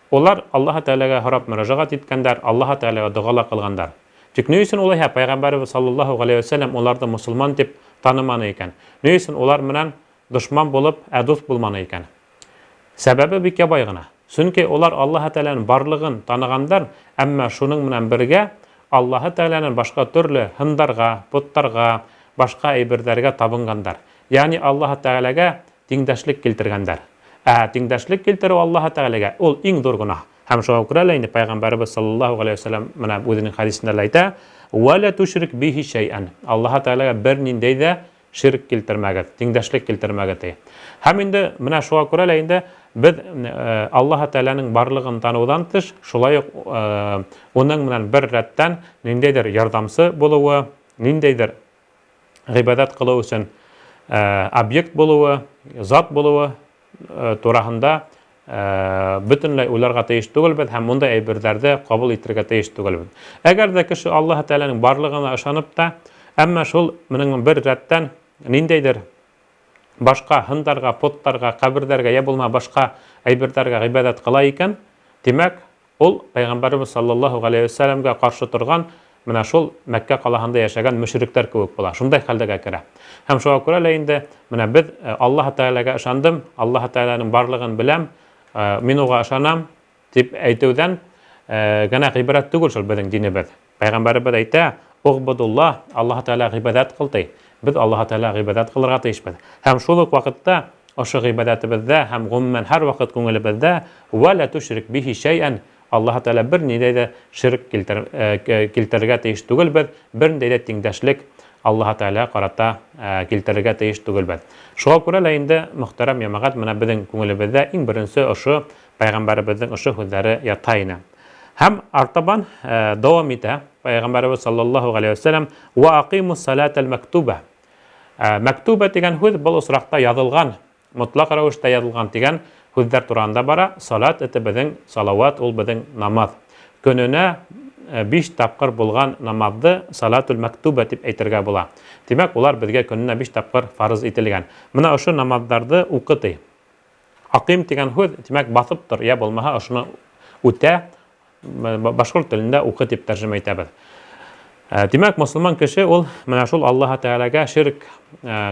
Улар Аллаһы Тәғәләгә һорап мөрәжәғәт иткәндәр, Аллаһы Тәғәләгә доға ла ҡылғандар. Тик ни өсөн улайһа Пәйғәмбәребеҙ саллаллаһу ғәләйһи вәсәлләм уларҙы мосолман тип таныманы икән? Ни өсөн улар менән дошман булып, ә дуҫ булманы икән? Сәбәбе бик ябай ғына. Сөнки улар Аллаһы Тәғәләнең барлығын танығандар, әммә шуның менән бергә Аллаһы Тәғәләнең башҡа төрлө һындарға, поттарға, башҡа әйберҙәргә табынғандар. Ягъни Аллаһы Тәғәләгә тиңдәшлек килтергәндәр. Ә тиңдәшлек килтереү Аллаһы Тәғәләгә ул иң ҙур гонаһ. Һәм шуға күрә лә инде Пәйғәмбәребеҙ саллаллаһу ғәләйһи вә сәлләм менә үҙенең хәдисендә лә әйтә: "Вә лә тушрик бихи шәйән". Аллаһы Тәғәләгә бер ниндәй ҙә ширк килтермәгеҙ, тиңдәшлек килтермәгеҙ ти. Һәм инде менә шуға күрә лә инде беҙ Аллаһы Тәғәләнең барлығын таныуҙан тыш, шулай уҡ уның менән бер рәттән ниндәйҙер ярҙамсы булыуы, ниндәйҙер ғибәҙәт ҡылыу өсөн объект булыуы, зат булыуы тураһында бөтөнләй уйларға тейеш түгелбеҙ һәм ундай әйберҙәрҙе ҡабул итергә тейеш түгелбеҙ. Әгәр ҙә кеше Аллаһы Тәғәләнең барлығына ышанып та, әммә шул менең бер рәттән ниндәйҙер башҡа һындарға, поттарға, ҡәберҙәргә йә булмаһа башҡа әйберҙәргә ғибәҙәт ҡыла икән, тимәк, Ул Пәйғәмбәребеҙ саллаллаһу ғәләйһи вә сәлләмгә ҡаршы торған менә шул Мәккә ҡалаһында йәшәгән мөшриктәр кеүек була, шундай хәлдәгә керә. Һәм шуға күрә лә инде менә беҙ Аллаһы Тәғәләгә ышандым, Аллаһы Тәғәләнең барлығын беләм, мин уға ышанам дип әйтеүҙән генә ғибәрәт түгел шул беҙҙең динебеҙ. Пәйғәмбәребеҙ әйтә, Уғбудуллаһ, Аллаһы Тәғәләгә ғибәҙәт ҡыл, ти. Беҙ Аллаһы Тәғәләгә ғибәҙәт ҡылырға тейешбеҙ. Һәм шул уҡ ваҡытта ошо ғибәҙәтебеҙҙә һәм ғөмүмән һәр ваҡыт күңелебеҙҙә вә лә түшрик бихи шәйән, Аллаһы Тәғәлә бер ниндәй ҙә ширк килтерергә тейеш түгелбеҙ, бер ниндәй ҙә тиңдәшлек Аллаһы Тәғәләгә ҡарата килтерергә тейеш түгелбеҙ. Шуға күрә лә инде, мөхтәрәм йәмәғәт, менә беҙҙең күңелебеҙҙә иң беренсе ошо Пәйғәмбәребеҙҙең ошо һүҙҙәре ята ине. Һәм артабан дауам итә Пәйғәмбәребеҙ саллаллаһу ғәләйһи вәсәләм: "Ва ақимус салатал мәктүбә". Мәктүбә тигән һүҙ был осрақта яҙылған, мотлаҡ рәүештә яҙылған тигән һүҙҙәр тураһында бара. Салат это беҙҙең салават, ул беҙҙең намаҙ. Көнөнә биш тапҡыр булған намаҙҙы салатул мәктүбә тип әйтергә була. Тимәк, улар беҙгә көнөнә биш тапҡыр фарыз ителгән. Мына ошо намаҙҙарҙы уҡы ти. Аҡим тигән һүҙ, тимәк, баҫып тор, йә булмаһа ошоно үтә, башҡорт телендә уҡы тип тәржемә итәбеҙ. Тимәк, мосолман кеше ул менә шул Аллаһы Тәғәләгә ширк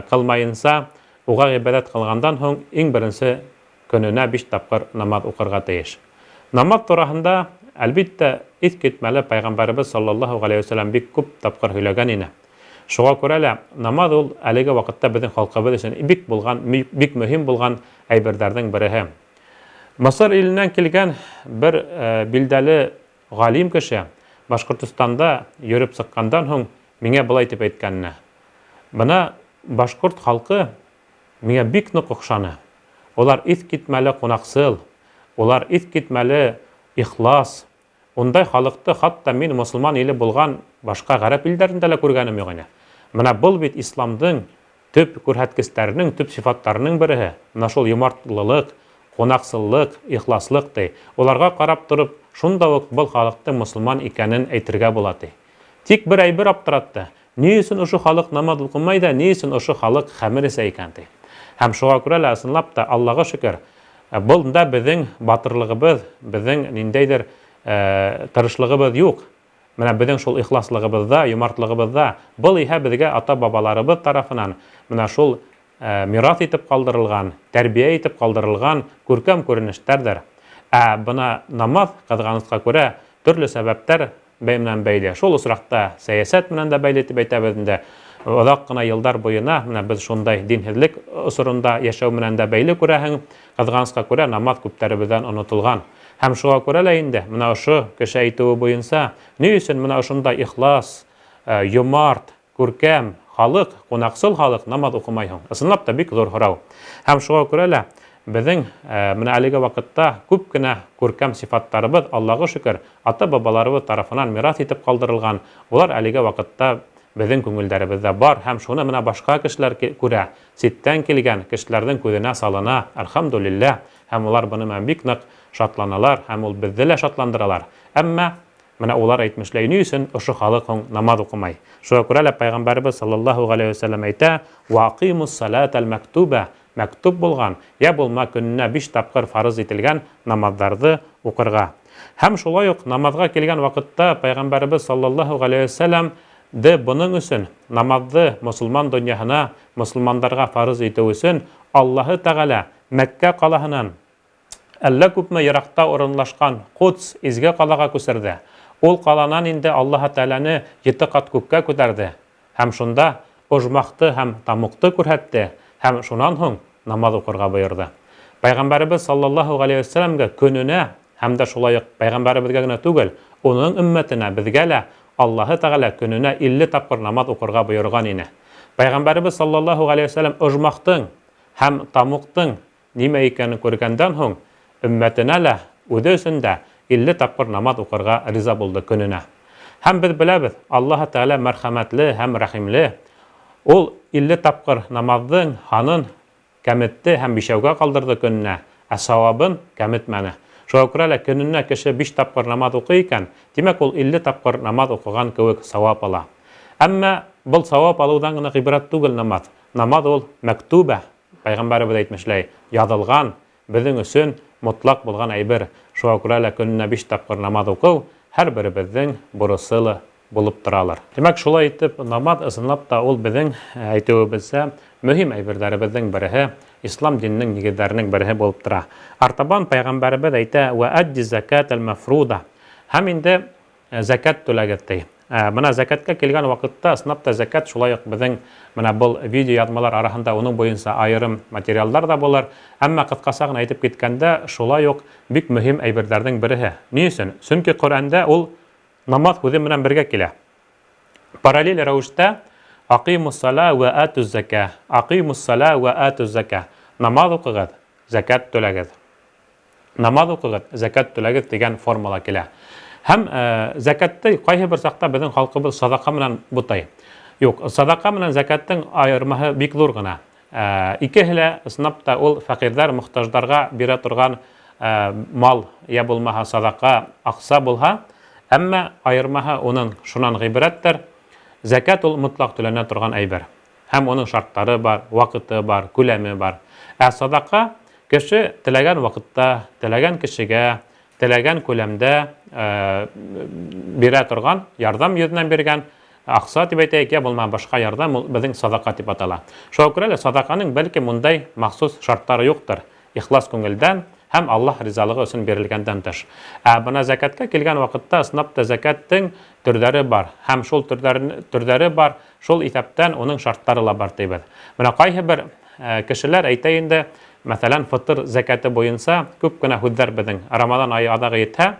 ҡылмайынса, уға ғибәҙәт ҡылғандан һуң иң беренсе көнөнә биш тапҡыр намаҙ уҡырға тейеш. Намаҙ тураһында, әлбиттә, иҫ китмәле Пәйғәмбәребеҙ саллаллаһу ғәләйһи вә сәлләм бик күп тапҡыр һөйләгән ине. Шуға күрә лә намаҙ ул әлеге ваҡытта беҙҙең халҡыбыҙ өсөн бик булған, бик мөһим булған әйберҙәрҙең береһе. Мысыр иленән килгән бер билдәле галим кеше Башҡортостанда йөрөп сыҡҡандан һуң миңә былай тип әйткәнне. Бына башҡорт халҡы миңә бик ныҡ оҡшаны. Улар иҫ китмәле ҡунаҡсыл, улар иҫ китмәле ихлас. Ундай халыҡты хатта мин мосолман иле булған башҡа ғәрәп илдәрендә лә күргәнем юҡ ине. Мына был бит исламдың төп күрһәткестәренең, төп сифаттарының береһе. Мына шул йомартлылыҡ, ҡунаҡсыллыҡ, ихласлыҡ ти. Уларға ҡарап тороп, шунда уҡ был халыҡтың мосолман икәнен әйтергә була ти. Тик бер әйбер аптыратты. Ни өсөн ошо халыҡ намаҙ уҡымай ҙа, ни өсөн ошо халыҡ хәмер эсә икән ти. Һәм шуға күрә лә, ысынлап та, Аллаға шөкөр, бында беҙҙең батырлығыбыҙ, беҙҙең ниндәйҙер тырышлығыбыҙ юҡ. Менә беҙҙең шул ихласлығыбыҙҙа, йомартлығыбыҙҙа, был иһә беҙгә ата-бабаларыбыҙ тарафынан менә шул мираҫ итеп ҡалдырылған, тәрбиә итеп ҡалдырылған күркәм күренештәрҙер. Ә бына намаҙ, ҡыҙғанысҡа күрә, төрлө сәбәптәр менән бәйле. Шул осраҡта сәйәсәт менән дә бәйле тип әйтәбеҙ инде. Оҙаҡ ҡына йылдар буйына менә беҙ шундай динһеҙлек осоронда йәшәү менән дә бәйле күрәһең, ҡыҙғанысҡа күрә намаҙ күптәребеҙҙән онотолған. Һәм шуға күрә лә инде менә ошо кеше әйтеүе буйынса, ни өсөн менә ошондай ихлас, йомарт, күркәм халыҡ, ҡунаҡсыл халыҡ намаҙ уҡымай һуң? Ысынлап та бик ҙур һорау. Һәм шуға күрә лә беҙҙең менә әлеге ваҡытта күп кенә күркәм сифаттарыбыҙ, Аллаға шөкөр, ата-бабаларыбыҙ тарафынан мираҫ итеп ҡалдырылған, улар әлеге ваҡытта беҙҙең күңелдәребеҙҙә бар һәм шуны менә башҡа кешеләр күрә, ситтән килгән кешеләрҙең күҙенә салына, әлхәмдүлилләһ, һәм улар быны менән бик ныҡ шатланалар һәм ул беҙҙе лә шатландыралар. Әммә менә улар әйтмешләй, ни өсөн ошо халыҡ һуң намаҙ уҡымай? Шуға күрә лә Пәйғәмбәребеҙ саллаллаһу ғәләйһи вәсәлләм әйтә: "Ва ақимус салатал мәктүбә", мәктүб булған, йә булма көнөнә биш тапҡыр фарыз ителгән намаҙҙарҙы уҡырға. Һәм шулай уҡ намаҙға килгән ваҡытта Пәйғәмбәребеҙ саллаллаһу ғәләйһи вәсәлләм дә бының өсөн намаҙҙы мосолман донъяһына, мосолмандарға фарыз итеү өсөн Аллаһы Тәғәлә Мәккә ҡалаһынан әллә күпме йыраҡта урынлашҡан Ҡудс изге ҡалаға күсерҙе. Ул ҡаланан инде Аллаһы Тәғәләне 7 ҡат күккә күтәрҙе һәм шунда ожмахты һәм тамуҡты күрһәтте һәм шунан һуң намаҙ уҡырға бойорҙо. Пәйғәмбәребеҙ саллаллаһу ғәләйһи вәсәләмгә көнөнә һәм дә шулай уҡ пәйғәмбәребеҙгә генә түгел, уның өммәтенә, беҙгә лә Аллаһы Тәғәлә көнөнә 50 тапҡыр намаҙ уҡырға бойорған ине. Пәйғәмбәребеҙ саллаллаһу ғәләйһи вәсәләм ожмахтың һәм тамуҡтың нимә икәнен күргәндән һуң өммәтенә лә, үҙе өсөн дә 50 тапҡыр намаҙ уҡырға риза булды көнөнә. Һәм беҙ беләбеҙ, Аллаһы Тәғәлә мәрхәмәтле һәм рәхимле. Ул 50 тапҡыр намаҙҙың һанын кәметте һәм бишәүгә ҡалдырҙы көнөнә, ә сауабын кәметмәне. Шуға күрә лә көнөнә кеше 5 тапҡыр намаҙ уҡый икән, тимәк ул 50 тапҡыр намаҙ уҡыған кеүек сауап ала. Әммә был сауап алыуҙан ғына ғибрәт түгел намаҙ. Намаҙ ул мәктүбә, Пәйғәмбәребеҙ әйтмешләй, яҙылған, беҙҙең өсөн мотлаҡ булған әйбер. Шуға күрә лә көнөнә 5 тапҡыр намаҙ уҡыу һәр беребеҙҙең бурысы ла булып торалыр. Тимәк, шулай итеп, намаҙ ысынлап та ул беҙҙең әйтеүебеҙсә мөһим әйберҙәребеҙҙең береһе, ислам диненең нигеҙҙәренең береһе булып тора. Артабан Пәйғәмбәребеҙ әйтә: "Ва адди закатал мафруда". Һәм инде зәкәт түләгеҙ ти. Бына зәкәткә килгән ваҡытта, ысынлап та зәкәт шулай уҡ беҙҙең менә был видео яҙмалар араһында уның буйынса айырым материалдар да булыр. Әммә ҡыҫҡаса ғына әйтеп киткәндә, шулай уҡ бик мөһим әйберҙәрҙең береһе. Ни өсөн? Сөнки Ҡөрьәндә ул намаҙ һүҙе менән бергә килә. Параллель рәүештә ақимус сала ва атуз зака, ақимус сала ва атуз зака. Намаҙ уҡығыҙ, зәкәт түләгеҙ. Намаҙ уҡығыҙ, зәкәт түләгеҙ тигән формула килә. Һәм зәкәтте ҡайһы бер саҡта беҙҙең халҡыбыҙ саҙаҡа менән бутай. Юҡ, саҙаҡа менән зәкәттең айырмаһы бик ҙур ғына. Икеһе лә ысынлап та ул фәҡирҙәр, мохтаждарға бирә торған мал, йә булмаһа саҙаҡа, аҡса булһа, Әммә айырмаһы уның шунан ғибрәттер, зәкят ул мотлаҡ түләнә торған әйбер. Һәм уның шарттары бар, ваҡыты бар, күләме бар. Ә садаҡа кеше теләгән ваҡытта, теләгән кешегә, теләгән күләмдә бирә торған, ярҙам йөҙенән биргән аҡса тип әйтәйек, йә булмаһа башҡа ярҙам, ул беҙҙең садаҡа тип атала. Шуға күрә лә садаҡаның бәлки мондай махсус шарттары юҡтыр. Ихлас күңелдән һәм Аллаһ ризалығы өсөн бирелгәндән тыш. Ә бына зәкәткә килгән ваҡытта ысынлап та зәкәттең төрҙәре бар һәм шул төрҙәре бар, шул иҫәптән уның шарттары ла бар тибеҙ. Бына ҡайһы бер кешеләр әйтә инде, мәҫәлән, фытыр зәкәте буйынса күп кенә һүҙҙәр беҙҙең Рамаҙан айы аҙағы етһә,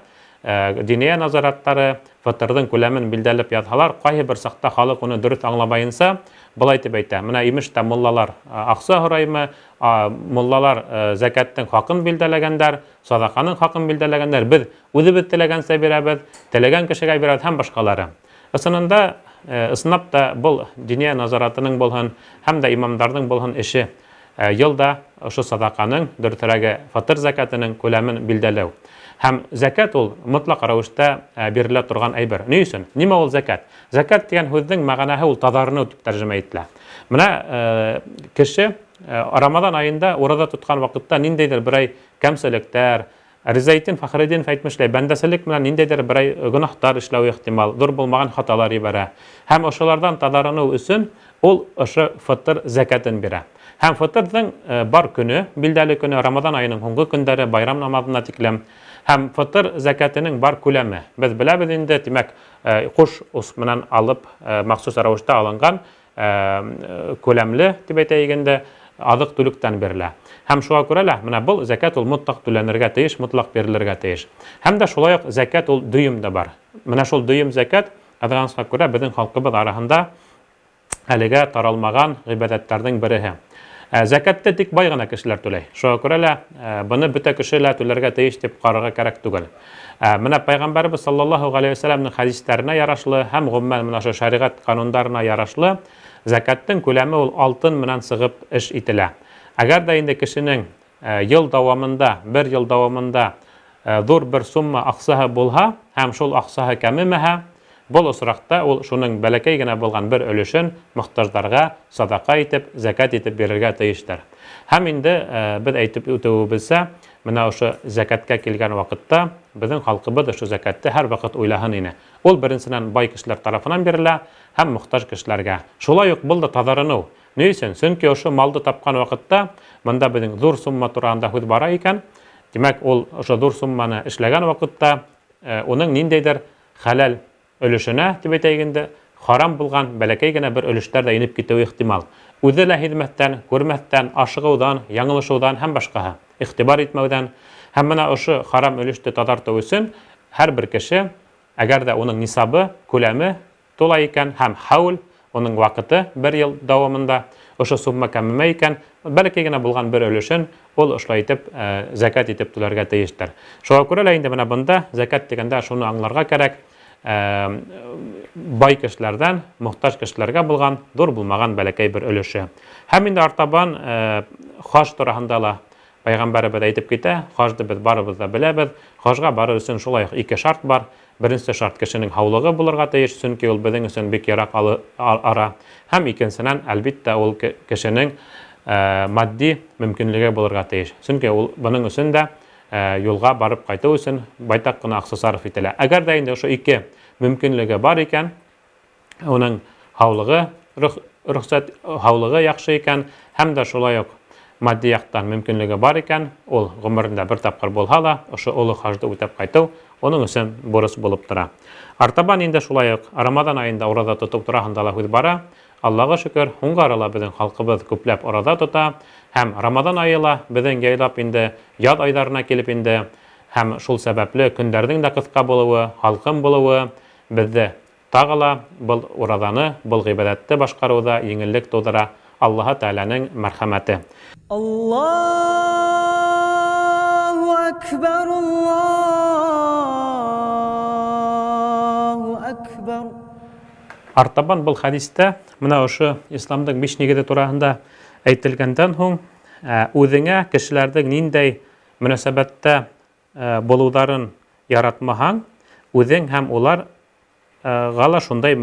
диния назараттары фытырҙың күләмен билдәләп яҙһалар, ҡайһы бер саҡта халыҡ уны дөрөҫ аңламайынса, былай тип әйтә: менә имеш тә муллалар аҡса һораймы, муллалар зәкәттең хаҡын билдәләгәндәр, саҙаҡаның хаҡын билдәләгәндәр, беҙ үҙебеҙ теләгәнсә бирәбеҙ, теләгән кешегә бирәбеҙ һәм башҡалары. Ысынында, ысынлап та был диния назаратының булһын һәм дә имамдарҙың булһын эше йыл да ошо саҙаҡаның, дөрөҫөрәге фытыр зәкәтенең күләмен билдәләү. Һәм зәкәт ул мотлаҡ рәүештә бирелә торған әйбер. Ни өсөн? Нимә ул зәкәт? Зәкәт тигән һүҙҙең мәғәнәһе ул таҙарыныу тип тәржемә ителә. Менә кеше Рамаҙан айында ураҙа тотҡан ваҡытта ниндәйҙер берәй кәмселектәр, Ризаэтдин Фәхретдинов әйтмешләй, бәндәселек менән ниндәйҙер берәй гөнаһтар эшләүе ихтимал, ҙур булмаған хаталар ебәрә. Һәм ошоларҙан таҙарыныу өсөн ул ошо фытыр зәкәтен бирә. Һәм фытырҙың бар көнө, билдәле көнө, Рамаҙан айының һуңғы көндәре, байрам намаҙына тиклем. Һәм фытыр зәкәтенең бар күләме. Беҙ беләбеҙ инде, тимәк, ҡуш ус менән алып, махсус рәүештә алынған күләмле дип әйтәйек инде, аҙыҡ-түлектән бирелә. Һәм шуға күрә лә менә был зәкәт ул мотлаҡ түләнергә тейеш, мотлаҡ бирелергә тейеш. Һәм дә шулай уҡ зәкәт ул дөйөм дә бар. Менә шул дөйөм зәкәт, ҡыҙғанысҡа күрә, беҙҙең халҡыбыҙ араһында әлегә таралмаған ғибәҙәттәрҙең береһе. Зәкәтте тик бай ғына кешеләр түләй. Шуға күрә лә быны бөтә кеше лә түләргә тейеш дип ҡарарға кәрәк түгел. Менә Пәйғәмбәребеҙ саллаллаһу ғәләйһи вәсәләмнең хәдистәренә ярашлы һәм гомумән менә ошо шәриғәт ҡанундарына ярашлы зәкәттең күләме ул алтын менән сығып эш ителә. Әгәр дә инде кешенең ел дауамында, бер ел дауамында ҙур бер сумма аҡсаһы булһа һәм шул аҡсаһы кәмемәһә, был осраҡта ул шуның бәләкәй генә булған бер өлөшөн мохтаждарға садаҡа итеп, зәкәт итеп бирергә тейештер. Һәм инде беҙ әйтеп үтеүебеҙсә, менә ошо зәкәткә килгән ваҡытта беҙҙең халҡыбыҙ ошо зәкәтте һәр ваҡыт уйлаһын ине. Ул беренсенән бай кешеләр тарафынан бирелә һәм мохтаж кешеләргә. Шулай уҡ был да таҙарыныу. Ни өсөн? Сөнки ошо малды тапҡан ваҡытта бында беҙҙең ҙур сумма тураһында һүҙ бара икән, тимәк, ул ошо ҙур сумманы эшләгән ваҡытта уның ниндәйҙер хәләл өлөшөнә, дип әйтәйек инде, харам булған бәләкәй генә бер өлөштәр ҙә инеп китеүе ихтимал. Үҙе лә һиҙмәҫтән, күрмәҫтән, ашығыуҙан, яңылышыуҙан һәм башҡаһы, иғтибар итмәүҙән. Һәм менә ошо харам өлөштө таҙартыу өсөн һәр бер кеше, әгәр ҙә уның нисабы, күләме тула икән һәм хәүл, уның ваҡыты бер йыл дауамында ошо сумма кәмемәй икән, бәләкәй генә булған бер өлөшөн ул ошолай итеп зәкәт итеп түләргә тейештер. Шуға күрә лә инде менә бында зәкәт тигәндә шуны аңларға кәрәк, бай кешеләрҙән мохтаж кешеләргә булған ҙур булмаған бәләкәй бер өлөшө. Һәм инде артабан хаж тураһында ла Пәйғәмбәребеҙ әйтеп китә, хажды беҙ барыбыҙ ҙа беләбеҙ. Хажға барыр өсөн шулай уҡ ике шарт бар. Беренсе шарт, кешенең һаулығы булырға тейеш, сөнки ул беҙҙең өсөн бик ерак ара. Һәм икенсенән, әлбиттә, ул кешенең матди мөмкинлеге булырға тейеш. Сөнки ул бының өсөн дә юлға барып ҡайтыу өсөн байтаҡ ҡына аҡса сарыф ителә. Әгәр ҙә инде ошо ике мөмкинлеге бар икән, уның һаулығы рөхсәт, һаулығы яҡшы икән, һәм дә шулай уҡ матди яҡтан мөмкинлеге бар икән, ул ғүмерендә бер тапҡыр булһа ла ошо оло хажды үтәп ҡайтыу уның өсөн бурыс булып тора. Артабан инде шулай уҡ Рамаҙан айында ураҙа тотоу тураһында ла һүҙ бара. Аллаға шөкөр, һуңғы арала беҙҙең халҡыбыҙ күпләп ураҙа тота, һәм Рамаҙан айы ла беҙҙең яйлап инде яҙ айҙарына килеп инде, һәм шул сәбәпле көндәрҙең дә ҡыҫҡа булыуы, һалҡын булыуы беҙҙе Тағы ла был ураҙаны, был ғибәҙәтте башҡарыуҙа еңеллек тыуҙыра Аллаһы Тәғәләнең мәрхәмәте. Аллаһу әкбәр, Аллаһу әкбәр. Артабан был хәдистә менә ошо исламдың биш нигеҙе тураһында әйтелгәндән һуң, үҙеңә кешеләрҙең ниндәй мөнәсәбәттә булыуҙарын яратмаһаң, үзең һәм улар га ла шундай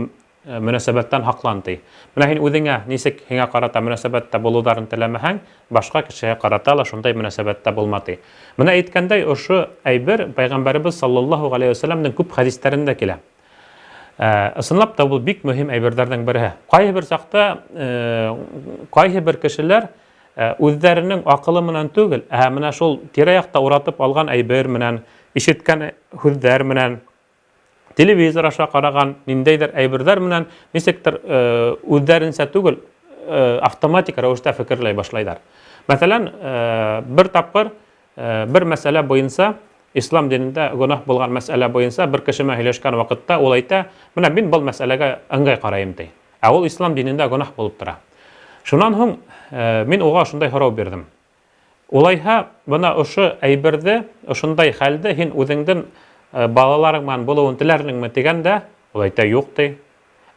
мөнәсәбәттән һаҡлан, ти. Менә һин үзеңә нисек һиңә ҡарата мөнәсәбәттә булыуҙарын теләмәһәң, башҡа кешегә ҡарата ла шундай мөнәсәбәттә булма, ти. Менә әйткәндәй, ошо әйбер Пәйғәмбәребеҙ саллаллаһу ғәләйһи вә сәлләмдең күп хәдистәрендә килә. Ысынлап та, ул бик мөһим әйберҙәрҙең береһе. Ҡайһы бер саҡта ҡайһы бер кешеләр үҙҙәренең аҡылы менән түгел, ә менә шул тирә-яҡта уратып алған әйбер менән, ишеткән һүҙҙәр менән, телевизор аша ҡараған ниндәйҙер әйберҙәр менән нисектер үҙҙәренсә түгел, автоматик рәүештә фекерләй башлайҙар. Мәҫәлән, бер тапҡыр бер мәсьәлә буйынса, ислам динендә гөнаһ булған мәсьәлә буйынса бер кеше менән һөйләшкән ваҡытта ул әйтә, менә мин был мәсьәләгә ыңғай ҡарайым, ти. Ә ул ислам динендә гөнаһ булып тора. Шунан һуң мин уға шундай һорау бирҙем. Улайһа, бына ошо әйберҙе, ошондай хәлде һин үҙеңдең балаларың менән булыуын теләр инеңме тигәндә, ул әйтә, юҡ, ти.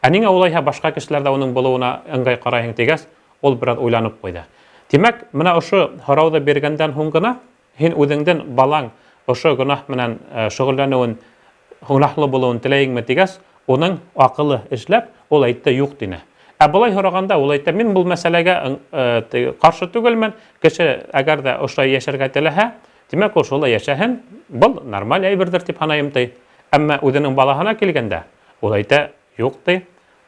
Ә ниңә улайһа башҡа кешеләр ҙә уның булыуына ыңғай ҡарайһың тигәс, ул бераз уйланып ҡуйҙы. Тимәк, менә ошо һорауҙы биргәндән һуң ғына һин үҙеңдең балаң ошо гөнаһ менән шөгыльләнеүен, гөнаһлы булыуын теләйеңме тигәс, уның аҡылы эшләп, ул әйтте, юҡ тине. Ә былай һорағанда ул әйтә, мин был мәсьәләгә ҡаршы түгелмен, кеше әгәр ҙә ошолай йәшәргә теләһә, тимәк, ул шулай йәшәһен, был нормаль әйберҙер тип һанайым, ти. Әммә үҙенең балаһына килгәндә, ул әйтә, юҡ, ти,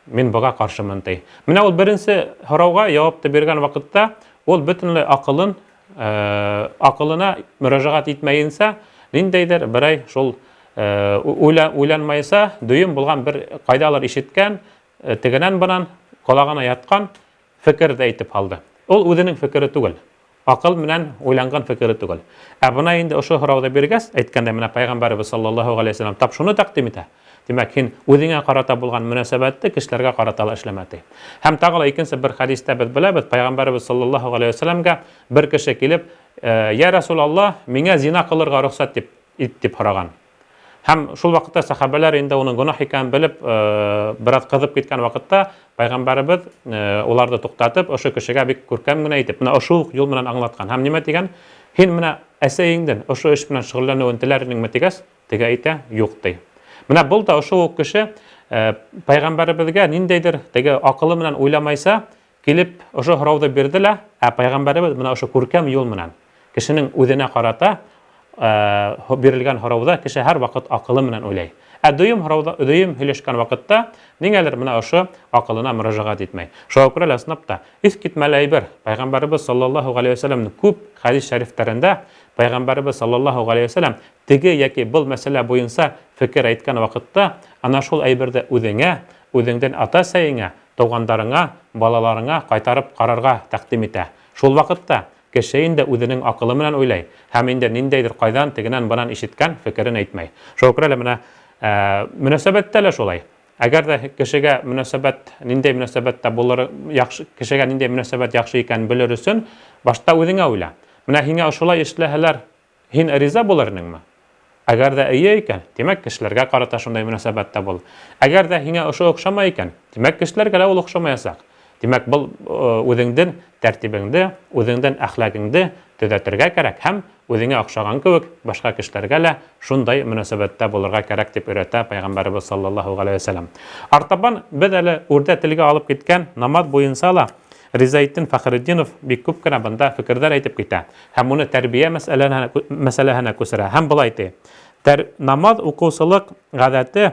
мин быға ҡаршымын, ти. Менә ул беренсе һорауға яуапты биргән ваҡытта, ул бөтөнләй аҡылын, аҡылына мөрәжәғәт итмәйенсә, ниндәйҙер берәй шул уйланмайса, дөйөм булған бер ҡайҙалыр ишеткән, тегенән-бынан ҡолағына ятҡан фекерҙе әйтеп һалды. Ул үҙенең фекере түгел. Аҡыл менән уйланған фекере түгел. Ә бына инде ошо һорауҙы биргәс, әйткәндәй, менә Пәйғәмбәребеҙ саллаллаһу галәйһи вәсәлләм тап шуны тәкъдим итә. Тимәк, һин үҙеңә ҡарата булған мөнәсәбәтте кешеләргә ҡарата ла эшләмә, ти. Һәм тағы ла икенсе бер хәдистә беҙ беләбеҙ, Пәйғәмбәребеҙ саллаллаһу галәйһи вәсәлләмгә бер кеше килеп, Йә Рәсүл Аллаһ, миңә зина ҡылырға рөхсәт дип ит, дип һораған. Һәм шул ваҡытта сәхәбәләр инде уның гөнаһ икәнен белеп, бераз ҡыҙып киткән ваҡытта пәйғәмбәребеҙ уларҙы туҡтатып, ошо кешегә бик күркәм генә итеп, менә ошо уҡ юл менән аңлатҡан. Һәм нимә тигән? Һин менә әсәйеңдең ошо эш менән шөгыльләнеүен теләр инеңме тигәс, теге әйтә, юк ди. Менә был да ошо ук кеше пәйғәмбәребеҙгә ниндәйҙер теге аҡылы менән уйламайса, Килеп, ошо һорауҙы бирҙе лә, ә пәйғәмбәребеҙ менә ошо күркәм юл менән, кешенең үҙенә ҡарата бирелгән һорауҙа кеше һәр ваҡыт аҡылы менән уйлай. Ә дөйөм һорауда, дөйөм һөйләшкән ваҡытта ниңәлер менә ошо аҡылына мөрәжәғәт итмәй. Шуға күрә лә ысынлап та иҫ китмәле әйбер, пәйғәмбәребеҙ саллаллаһу галәйһи вә сәлләмнең күп хәдис шәрифтәрендә пәйғәмбәребеҙ саллаллаһу галәйһи вә сәлләм теге яки был мәсьәлә буйынса фекер әйткән ваҡытта ана шул әйберҙе үҙеңә, үҙеңдең ата-әсәйеңә, тугандарыңа, балаларыңа кайтарып карарга тәкъдим итә. Шул вакытта кеше инде үзенең акылы менән уйлай һәм инде ниндәйдер кайдан, тегенән-бынан ишеткән фикерен әйтмәй. Шуңа күрә лә менә мөнәсәбәттә лә шулай. Әгәр дә кешегә мөнәсәбәт, ниндәй мөнәсәбәттә булыр, яхшы, кешегә ниндәй мөнәсәбәт яхшы икәнен белер өчен, башта үзеңә уйла. Менә һиңә ошолай эшләһәләр, Һин риза булыр инеңме? Әгәр дә эйе икән, тимәк, кешеләргә карата шундай мөнәсәбәттә бул. Әгәр дә һиңә ошо охшамай икән, тимәк, кешеләргә лә ул охшамаячак. Тимәк, был үзеңден тәртибеңде, үзеңден әхләгеңде төҙәтергә кәрәк һәм үзеңә охшаган кеүек башка кешеләргә лә шундай мөнәсәбәттә булырга кәрәк, дип өйрәтә Пәйгамбәребез саллаллаһу галәйһи вә сәлләм. Артабан без әле үрдә телгә алып киткән намаз буенча ла Ризаэтдин Фәхретдинов бик күп кенә бында фикерҙәр әйтеп китә. Һәм уны тәрбия мәсьәләһенә күсерә. Һәм былай ти. Тәр, намаз укыусылык гадәте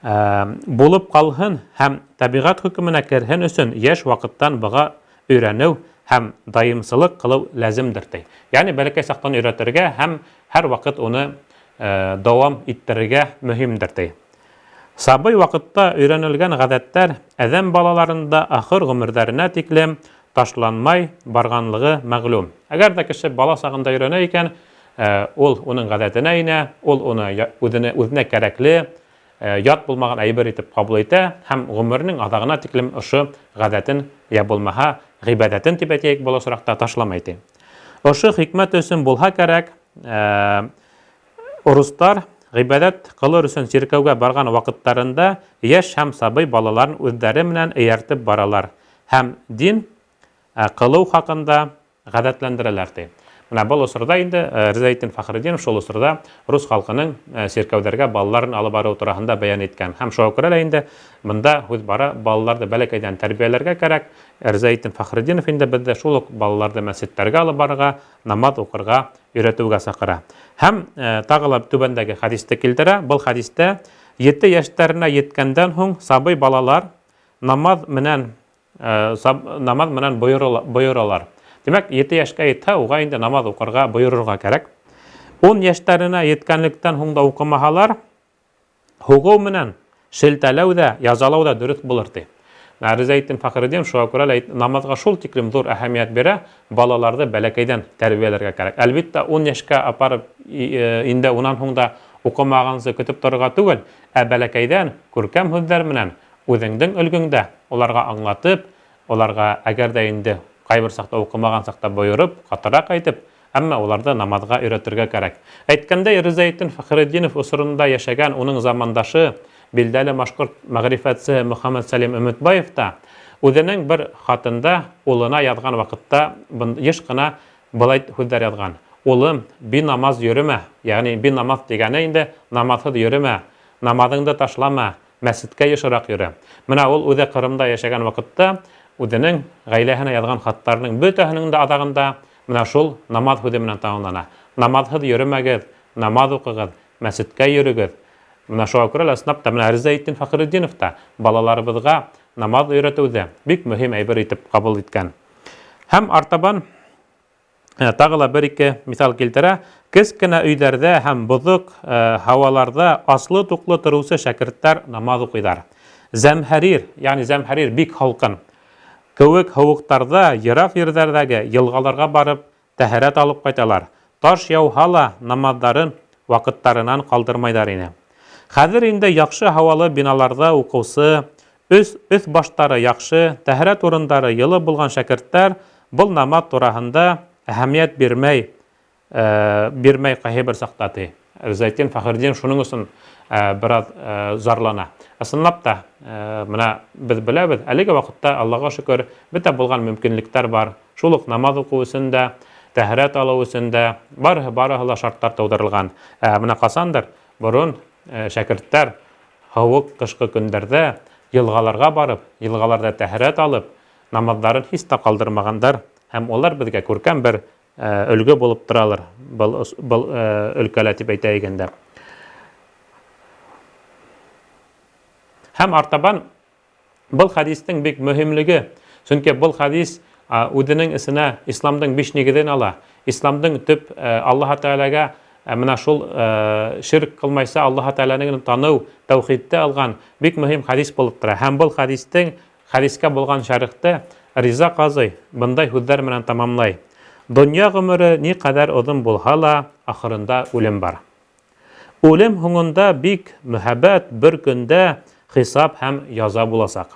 булып калһын һәм табигать хөкеменә керһен өчен яшь вакыттан быга өйрәнү һәм даимсылык кылыу ләземдер ти. Ягъни бәләкәй чактан өйрәтергә һәм һәр вакыт уны дәвам иттерергә мөһимдер ти. Сабый вакытта өйрәнелгән гадәтләр адәм балаларында ахыр гомерҙәренә тиклем ташланмай барганлыгы мәгълүм. Әгәр дә кеше бала сагында өйрәнә икән, ул уның гадәтенә инә, ул уны үзенә, үзенә кәрәкле, ят булмаган әйбер итеп кабул итә һәм гомеренең азагына тиклем ошо гадәтен, я булмаһа, гыйбадәтен дип әйтәйек был очракта, ташламай ди. Ошо хикмәт өчен булһа кәрәк, Урыстар гыйбадәт кылыр өчен чиркәүгә барган вакытларында яшь һәм сабый балаларын үзләре белән ияртеп баралар һәм дин кылу хакында гадәтләндерәләр, ди. Менә был осорҙа инде Ризаэтдин Фәхретдинов шул осорҙа рус халҡының сиркәүҙәргә балаларын алып барыуы тураһында бәйән иткән. Һәм шуға күрә лә инде бында һүҙ бара, балаларҙы бәләкәйҙән тәрбиәләргә кәрәк. Ризаэтдин Фәхретдинов инде беҙҙе шул уҡ балаларҙы мәсеттәргә алып барырға, намаҙ уҡырға өйрәтеүгә саҡыра. Һәм тағы ла түбәндәге хәдисте килтерә. Был хәдистә ете йәштәренә еткәндән һуң сабый балалар намаҙ менән намаҙ менән бойоралар. Тимәк, ете йәшкә етһә, уға инде намаҙ уҡырға бойорорға кәрәк. Ун йәштәренә еткәнлектән һуң да уҡымаһалар, һуғыу менән шелтәләү ҙә, язалау ҙа дөрөҫ булыр, ти. Ризаэтдин Фәхретдин шуға күрә лә намаҙға шул тиклем ҙур әһәмиәт бирә, балаларҙы бәләкәйҙән тәрбиәләргә кәрәк. Әлбиттә, ун йәшкә апарып инде унан һуң да уҡымағансы көтөп торорға түгел, ә бәләкәйҙән күркәм һүҙҙәр менән үҙеңдең өлгөңдә уларға аңлатып, уларға әгәр ҙә инде ҡайбер саҡта уҡымаған саҡта бойороп, ҡатыраҡ әйтеп, әммә уларҙы намаҙға өйрәтергә кәрәк. Әйткәндәй, Ризаэтдин Фәхретдинов осоронда йәшәгән уның замандашы, билдәле башҡорт мәғрифәтсеһе Мөхәммәтсәлим Өмөтбаев та үҙенең бер хатында улына яҙған ваҡытта йыш ҡына былай һүҙҙәр яҙған: Улым, бинамаз йөрөмә, йәғни бинамаз тигәне инде намаҙһыҙ йөрөмә, намаҙыңды ташлама, мәсеткә йышыраҡ йөрө. Менә ул үҙе Ҡырымда йәшәгән ваҡытта үҙенең ғаиләһенә яҙған хаттарының бөтәһенең дә аҙағында менә шул намаҙ һүҙе менән тамамлана. Намаҙһыҙ йөрөмәгеҙ, намаҙ уҡығыҙ, мәсеткә йөрөгөҙ. Менә шуға күрә лә ысынлап та менә Ризаэтдин Фәхретдинов та балаларыбыҙға намаҙ өйрәтеүҙе бик мөһим әйбер итеп ҡабул иткән. Һәм артабан Тағы ла бер-ике миҫал килтерә. Кескенә өйҙәрҙә һәм боҙоҡ һауаларҙа аслы-туҡлы тороусы шәкерттәр намаҙ уҡыйҙар. Зәмһәрир, ягъни зәмһәрир бик һалҡын. Кеүек һыуыҡтарҙа йыраҡ ерҙәрҙәге йылғаларға барып тәһәрәт алып ҡайталар. Таш яуһа ла намаҙҙарын ваҡыттарынан ҡалдырмайҙар ине. Хәҙер инде яҡшы һауалы биналарҙа уҡыусы, Өс өҫ-баштары яҡшы, тәһәрәт урындары йылы булған шәкерттәр был намаҙ тураһында әһәмиәт бирмәй, бирмәй ҡайһы бер саҡта, ти. Ризаэтдин Фәхретдин шуның өсөн бераз зарлана. Ысынлап та, менә без беләбеҙ, әлеге ваҡытта, Аллаға шөкөр, бөтә булған мөмкинлектәр бар. Шул уҡ намаҙ уҡыу өсөн дә, тәһәрәт алыу өсөн дә, барыһы-барыһы ла шарттар тыуҙырылған. Ә менә ҡасандыр борон шәкерттәр Һыуыҡ кышкы көндәрҙә елгаларга барып, елгаларда тәһәрәт алып, намаҙларын һис тә калдырмагандар һәм алар безгә күркәм бер өлге булып торалар был был өлкәлә дип әйтәйек инде. Һәм артабан Был хәдистең бик мөһимлеге, чөнки был хәдис үзенең эченә исламдың биш нигеҙен ала. Исламдың төп Аллаһ Тәгаләгә менә шул ширк кылмайса Аллаһ Тәгаләне генә таныу, тәүхидте алган бик мөһим хәдис булып тора. Һәм был хәдистең хәдискә булган шәрехте Риза казый бындай һүҙҙәр менән тамамлай. Донъя гомере ни кадәр озын булһа ла, ахырында үлем бар. Үлем һуңында бик мөһабәт бер көндә хисап һәм яза буласак.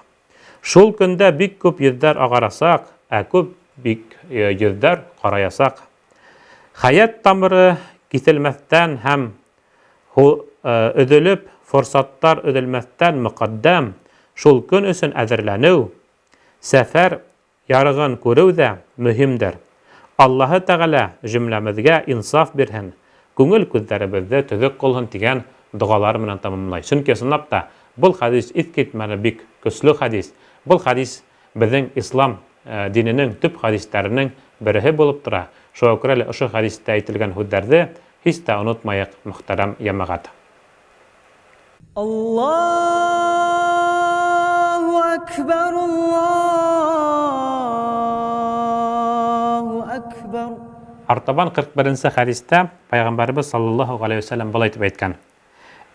Шул көндә бик күп йөзләр агарасак, ә күп бик йөзләр караясак. Хәят тамыры киселмәстән һәм өзелеп, форсаттар өзелмәстән мөкаддәм шул көн өчен әзерләнү, сәфәр Ярыгын күреү ҙә мөһимдер. Аллаһы Тәғәлә җөмләмеҙгә инсаф бирһен, күңел күҙҙәребеҙҙе төҙөк ҡылһын тигән доғалар менән тамамлай. Сөнки ысынлап та был хәдис иҫкитмәле бик көслө хәдис. Был хәдис беҙҙең ислам диненең төп хәдистәренең береһе булып тора. Шуға күрә лә ошо хәдистә әйтелгән һүҙҙәрҙе һис тә онотмайыҡ, мөхтәрәм йәмәғәт. Аллаһу әкбәр, Аллаһу әкбәр. Артабан 41 нче хәдистә Пәйгамбәребез саллаллаһу галәйһи вә сәлләм болай дип әйткән: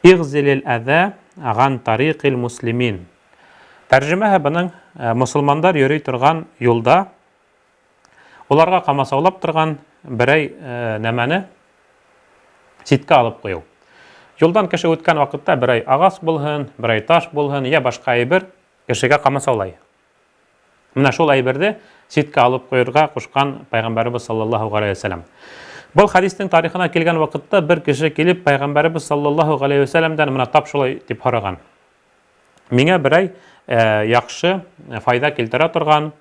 Игъзилил әзә ган тарикил муслимин. Тәрҗемәһе бының мосылмандар йөри торган юлда Уларга камасаулап торган берәй нәмәне читкә алып кую. Юлдан кеше үткән вакытта берәй агач булһын, берәй таш булһын, я башка әйбер кешегә камасаулай. Менә шул әйберде читкә алып куерга кушкан Пайгамбәребез саллаллаһу галәйһи ва сәлләм. Был хадистең тарихына килгән вакытта бер кеше килеп Пайгамбәребез саллаллаһу галәйһи ва сәлләмдән менә тап шулай дип һораган. Миңа берәй яхшы файда килтерә торган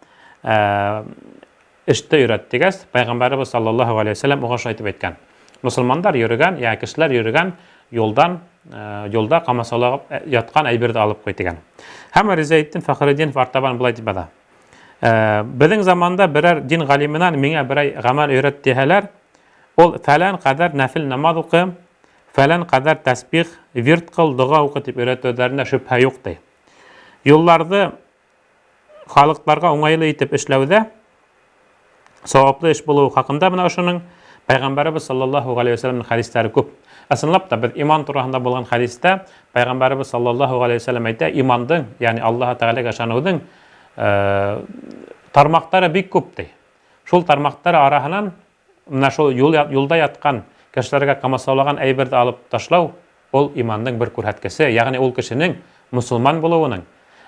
эште өйрәт дигәс, Пәйғәмбәребеҙ саллаллаһу алейһи вәсәләм уға шулай итеп әйткән. Мосолмандар йөрөгән, йә кешеләр йөрөгән юлдан, юлда ҡамасаулап ятҡан әйберҙе алып ҡуй дигән. Һәм Ризаетдин Фәхретдинов артабан былай тип яҙа. Беҙҙең заманда берәр дин ғалимынан миңә берәй ғәмәл өйрәт тиһәләр, ул фәлән ҡәҙәр нәфил намаҙ уҡы, фәлән ҡәҙәр тәсбих, вирд ҡыл, доға уҡы тип өйрәтеүҙәренә шөбһә юҡ ти. Юлларҙы халыҡларға уңайлы итеп эшләүҙә сауаплы эш булыуы хаҡында менә ошоның Пәйғәмбәребеҙ саллаллаһу ғәләйһи вәсәләмнең хәдистәре күп. Ысынлап та беҙ иман тураһында булған хәдистә Пәйғәмбәребеҙ саллаллаһу ғәләйһи вәсәләм әйтә, имандың, ягъни Аллаһы Тәғәләгә ышаныуҙың тармаҡтары бик күп ти. Шул тармаҡтар араһынан менә шул юл, юлда яткан кешеләргә камасаулаган әйберҙе алып ташлау ул имандың бер күрһәткесе, ягъни ул кешенең мосолман булыуының,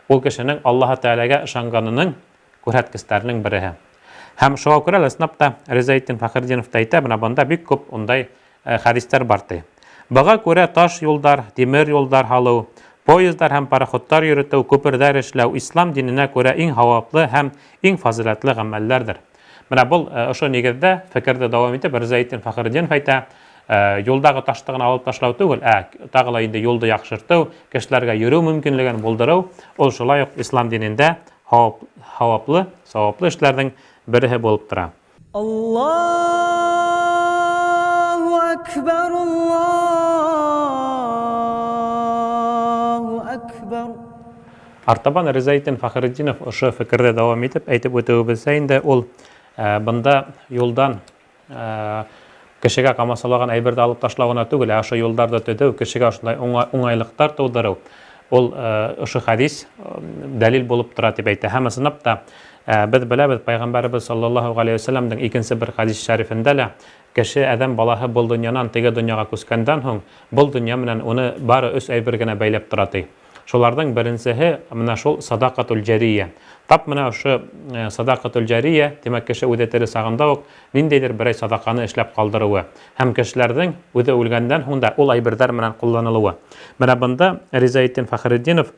ул кешенең Аллаһы Тәғәләгә ышанғанының күрһәткестәренең береһе. Һәм шуға күрә лә ысынлап та Ризаетдин Фәхретдинов та әйтә, менә бында бик күп ундай хәдистәр бар ти. Быға күрә таш юлдар, тимер юлдар һалыу, поездар һәм пароходтар йөрөтөү, күперҙәр эшләү ислам диненә күрә иң һауаплы һәм иң фазыйләтле гамәлләрдер. Менә был ошо нигеҙҙә фекерҙе дауам итеп Ризаетдин Фәхретдинов әйтә, юлдағы ташты ғына алып ташлау түгел, ә тағы ла инде юлды яҡшыртыу, кешеләргә йөрөү мөмкинлеген булдырыу, ул шулай уҡ ислам динендә һауаплы, сауаплы эшләрҙең береһе булып тора. Аллаһу әкбәр, Аллаһу әкбәр. Артабан Ризаетдин Фәхретдинов ошо фекерҙе дауам итеп, әйтеп үтеүебеҙсә инде, ул бында юлдан кешегә ҡамасаулаған әйберҙе алып ташлау ғына түгел, ә ошо юлдарҙы төҙөү, кешегә ошондай уңайлыҡтар тыуҙырыу, ул ошо хәдис дәлил булып тора тип әйтә. Һәм ысынлап та беҙ беләбеҙ, Пәйғәмбәребеҙ саллаллаһу ғәләйһи вәсәләмдең икенсе бер хәдис шәрифендә лә кеше, әҙәм балаһы был донъянан теге донъяға күскәндән һуң, был донъя менән уны бары өс әйбер генә бәйләп тора ти. Шуларҙың беренсеһе менә шул садақатул җәрия. Тап менә ошо садақатул җәрия, тимәк, кеше үҙе тере сағында уҡ ниндәйҙер берәй садаҡаны эшләп ҡалдырыуы һәм кешеләрҙең үҙе үлгәндән һуң да ул әйберҙәр менән ҡулланылыуы. Менә бында Ризаетдин Фәхретдинов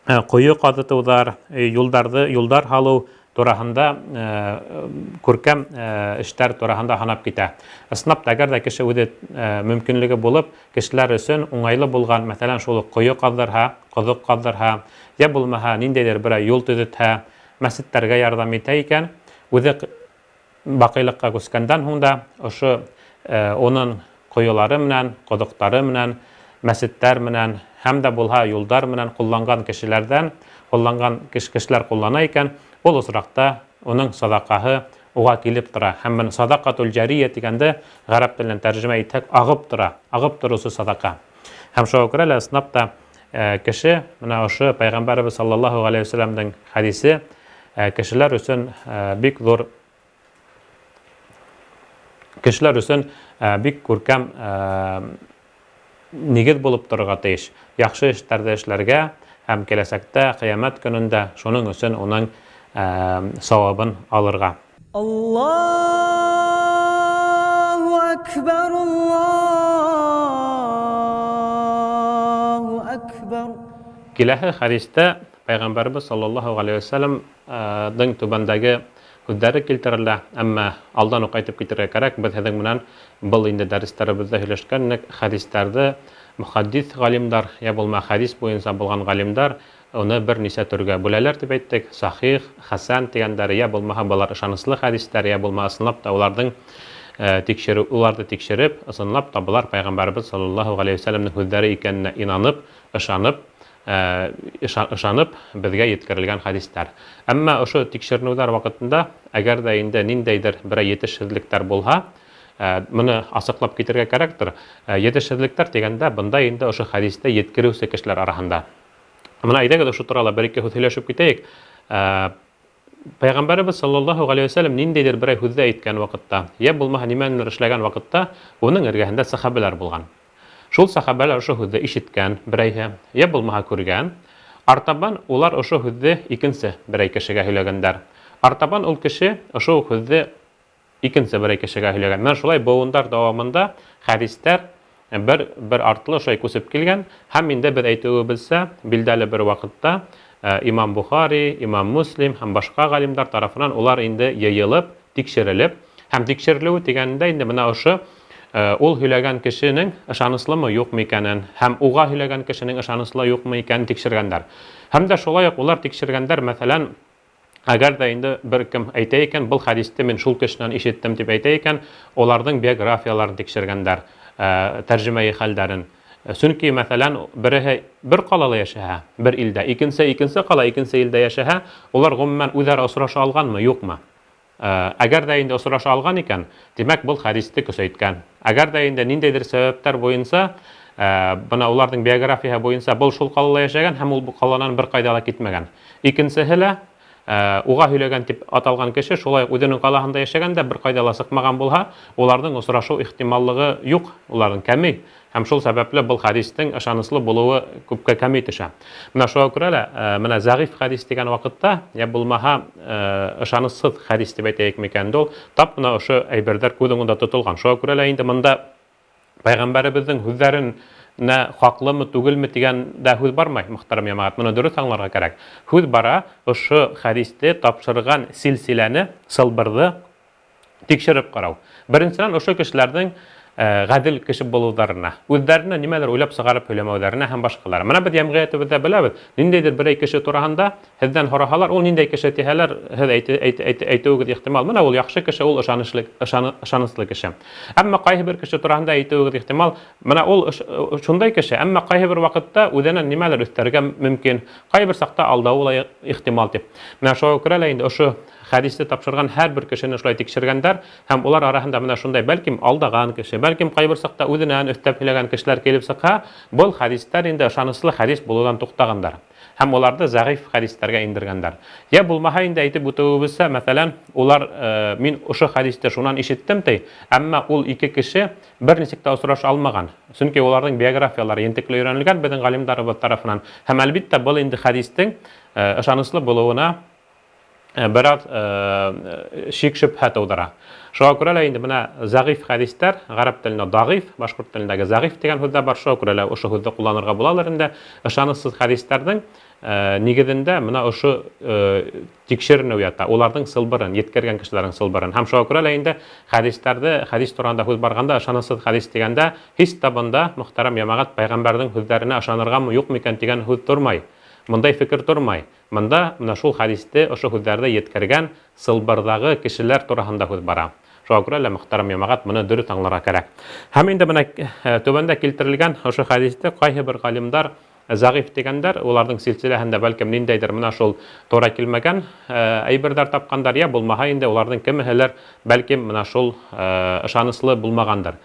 ҡойо ҡаҙытыуҙар, юлдарҙы, юлдар һалыу тураһында күркәм эштәр тураһында һанап китә. Ысынлап та, әгәр ҙә кеше үҙе мөмкинлеге булып, кешеләр өсөн уңайлы булған, мәҫәлән, шул уҡ ҡойо ҡаҙҙырһа, ҡоҙоҡ ҡаҙҙырһа, йә булмаһа, ниндәйҙер берәй юл төҙөтһә, мәсеттәргә ярҙам итә икән, үҙе баҡыйлыҡҡа күскәндән һуң да ошо уның ҡойолары менән, ҡоҙоҡтары менән, мәсеттәр менән һәм дә булһа юлдар менән ҡулланған кешеләрҙән, ҡулланған кешеләр ҡуллана икән, ул осраҡта уның саҙаҡаһы уға килеп тора. Һәм бына саҙаҡатул җәрия тигәнде ғәрәп теленән тәржемә итһәк, ағып тора, ағып тороусы саҙаҡа. Һәм шуға күрә лә ысынлап та кеше менә ошо Пәйғәмбәребеҙ саллаллаһу ғәләйһи вәсәләмдең хәдисе кешеләр өсөн бик ҙур кешеләр өсөн бик күркәм нигеҙ булып торорға тейеш. Яҡшы эштәрҙе эшләргә һәм киләсәктә ҡиәмәт көнөндә шуның өсөн уның сауабын алырға. Аллаһу әкбәр, Аллаһу әкбәр. Киләһе хәдистә Пәйғәмбәребеҙ саллаллаһу ғәләйһи вәсәләмдең түбәндәге һүҙҙәре килтерелә, әммә алдан уҡ әйтеп китергә кәрәк, беҙ һеҙҙең менән был инде дәрестәребеҙҙә һөйләшкән инек, хәдистәрҙе мөхәддис ғалимдар, йә булма хәдис буйынса булған ғалимдар уны бер нисә төргә бүләләр тип әйттек, сахих, хәсән тигәндәре, йә булмаһа былар ышаныслы хәдистәр, йә булмаһа ысынлап та уларҙың тикшереү, уларҙы тикшереп, ысынлап та былар Пәйғәмбәребеҙ саллаллаһу ғәләйһи вәсәләмнең һүҙҙәре икәненә инанып, ышанып, ышанып беҙгә еткерелгән хәдистәр. Әммә ошо тикшеренеүҙәр ваҡытында, әгәр ҙә инде ниндәйҙер берәй етешһеҙлектәр булһа, быны асыҡлап китергә кәрәктер. Етешһеҙлектәр тигәндә, бында инде ошо хәдисте еткереүсе кешеләр араһында. Бына әйҙәгеҙ ошо турала бер-ике һүҙ һөйләшеп китәйек. Пәйғәмбәребеҙ саллаллаһу ғәләйһи вәсәләм ниндәйҙер берәй һүҙҙе әйткән ваҡытта, йә булмаһа нимәнелер эшләгән ваҡытта, уның эргәһендә сәхәбәләр булған. Шул сәхәбәләр ошо һүҙҙе ишеткән берәйһе, йә булмаһа күргән. Артабан улар ошо һүҙҙе икенсе берәй кешегә һөйләгәндәр. Артабан ул кеше ошо уҡ һүҙҙе икенсе берәй кешегә һөйләгән. Менә шулай быуындар дауамында хәдистәр бер бер артлы шулай күсеп килгән һәм инде беҙ әйтеүебеҙсә, билдәле бер ваҡытта Имам Бухари, Имам Муслим һәм башҡа ғалимдар тарафынан улар инде йыйылып, тикшерелеп, һәм тикшерелеүе тигәндә инде бына ошо ул һөйләгән кешенең ышаныслымы, юҡмы икәнен һәм уға һөйләгән кешенең ышаныслы юҡмы икәнен тикшергәндәр. Һәм дә шулай уҡ улар тикшергәндәр, мәҫәлән, әгәр ҙә инде бер кем әйтә икән, был хәдисте мин шул кешенән ишеттем дип әйтә икән, уларҙың биографияларын тикшергәндәр, тәржемәи хәлдәрен. Сөнки, мәҫәлән, береһе бер ҡалала йәшәһә, бер илдә, икенсе икенсе ҡала, икенсе илдә йәшәһә, улар ғөмүмән үҙ-ара осраша алғанмы, юҡмы? Әгәр ҙә инде осраша алған икән, тимәк, был хәдисте көсәйткән. Әгәр ҙә инде ниндәйҙер сәбәптәр буйынса, бына уларҙың биографияһы буйынса был шул ҡалала йәшәгән һәм ул ҡаланан бер ҡайҙа ла китмәгән. Икенсеһе лә, уға һөйләгән дип аталған кеше шулай уҡ үҙенең ҡалаһында йәшәгән дә бер ҡайҙа ла сыҡмаған булһа, уларҙың осрашыу ихтималлығы юҡ, уларҙың кәмей. Һәм шул сәбәпле был хәдистең ышаныслы булыуы күпкә кәмей төшә. Менә шуға күрә лә, менә зәғиф хәдис тигән ваҡытта, йә булмаһа, ышанысһыҙ хәдис дип әйтәйек микән инде ул, тап менә ошо әйберҙәр күҙ уңында тотолған. Шуға күрә лә инде монда пәйғәмбәребеҙҙең һүҙҙәренә хаҡлымы, түгелме тигән дә һүҙ бармай, мөхтәрәм йәмәғәт. Моны дөрөҫ аңларға кәрәк. Һүҙ бара ошо хәдисте тапшырған силсиләне, сылбырҙы тикшереп ҡарау. Беренсенән, ошо кешеләрҙең ғәҙел кеше булыуҙарына, үҙҙәренә нимәлер уйлап сығарып һөйләмәүҙәренә һәм башҡалар. Менә беҙ йәмғиәтебеҙҙә беләбеҙ, ниндәйҙер берәй кеше тураһында һеҙҙән һораһалар, ул ниндәй кеше тиһәләр, һеҙ әйтеүегеҙ ихтимал, менә ул яҡшы кеше, ул ышаныслы кеше. Әммә ҡайһы бер кеше тураһында әйтеүегеҙ ихтимал, менә ул шундай кеше, әммә ҡайһы бер ваҡытта үҙенән нимәлер өҫтәргә мөмкин, ҡайһы бер саҡта алдауы ла ихтимал тип. Менә шуға күрә лә инде ошо хәдисте тапшырған һәр бер кешене шулай тикшергәндәр һәм улар араһында менә шундай, бәлкем, алдаған кеше, бәлкем, ҡайбер саҡта үҙенән өҫтәп һөйләгән кешеләр килеп сыҡһа, был хәдистәр инде ышаныслы хәдис булыуҙан туҡтағандар һәм уларҙы зәғиф хәдистәргә индергәндәр. Йә булмаһа инде әйтеп үтеүебеҙсә, мәҫәлән, улар мин ошо хәдисте шунан ишеттем ти, әммә ул ике кеше бер нисек тә осраша алмаған. Сөнки уларҙың биографиялары ентекле өйрәнелгән беҙҙең ғалимдарыбыҙ тарафынан һәм әлбиттә был инде хәдистең ышаныслы булыуына бераз шик-шөбһә тыуҙыра. Шуға күрә лә инде менә зәғиф хәдистәр, гарәп телендә дағиф, башҡорт телендәге зәғиф тигән һүҙ дә бар, шуға күрә лә ошо һүҙҙе ҡулланырға булалыр инде. Ышанысһыҙ хәдистәрҙең нигеҙендә менә ошо тикшеренеү ята, уларҙың сылбырын, еткергән кешеләрҙең сылбырын. Һәм шуға күрә лә инде хәдистәрҙе, хәдис тураһында һүҙ барғанда, ышанысһыҙ хәдис тигәндә, һис тә бында, мөхтәрәм йәмәғәт, пәйғәмбәрҙең һүҙҙәренә ышанырғамы, юҡмы икән тигән һүҙ тормай. Мондай фекер тормай. Монда менә шул хәдисте, ошо һүҙҙәрҙе еткергән сылбырҙагы кешеләр тураһында һүҙ бара. Шуға күрә лә, мөхтәрәм йәмәғәт, моны дөрөҫ аңларға кәрәк. Һәм инде менә түбәндә килтерелгән ошо хәдисте ҡайһы бер галимдар зәғиф дигәндәр, уларҙың силсиләһендә бәлкем ниндәйҙер менә шул тура килмәгән әйберҙәр тапҡандар, йә булмаһа инде уларҙың кемеһелер бәлкем менә шул ышаныслы булмағандыр.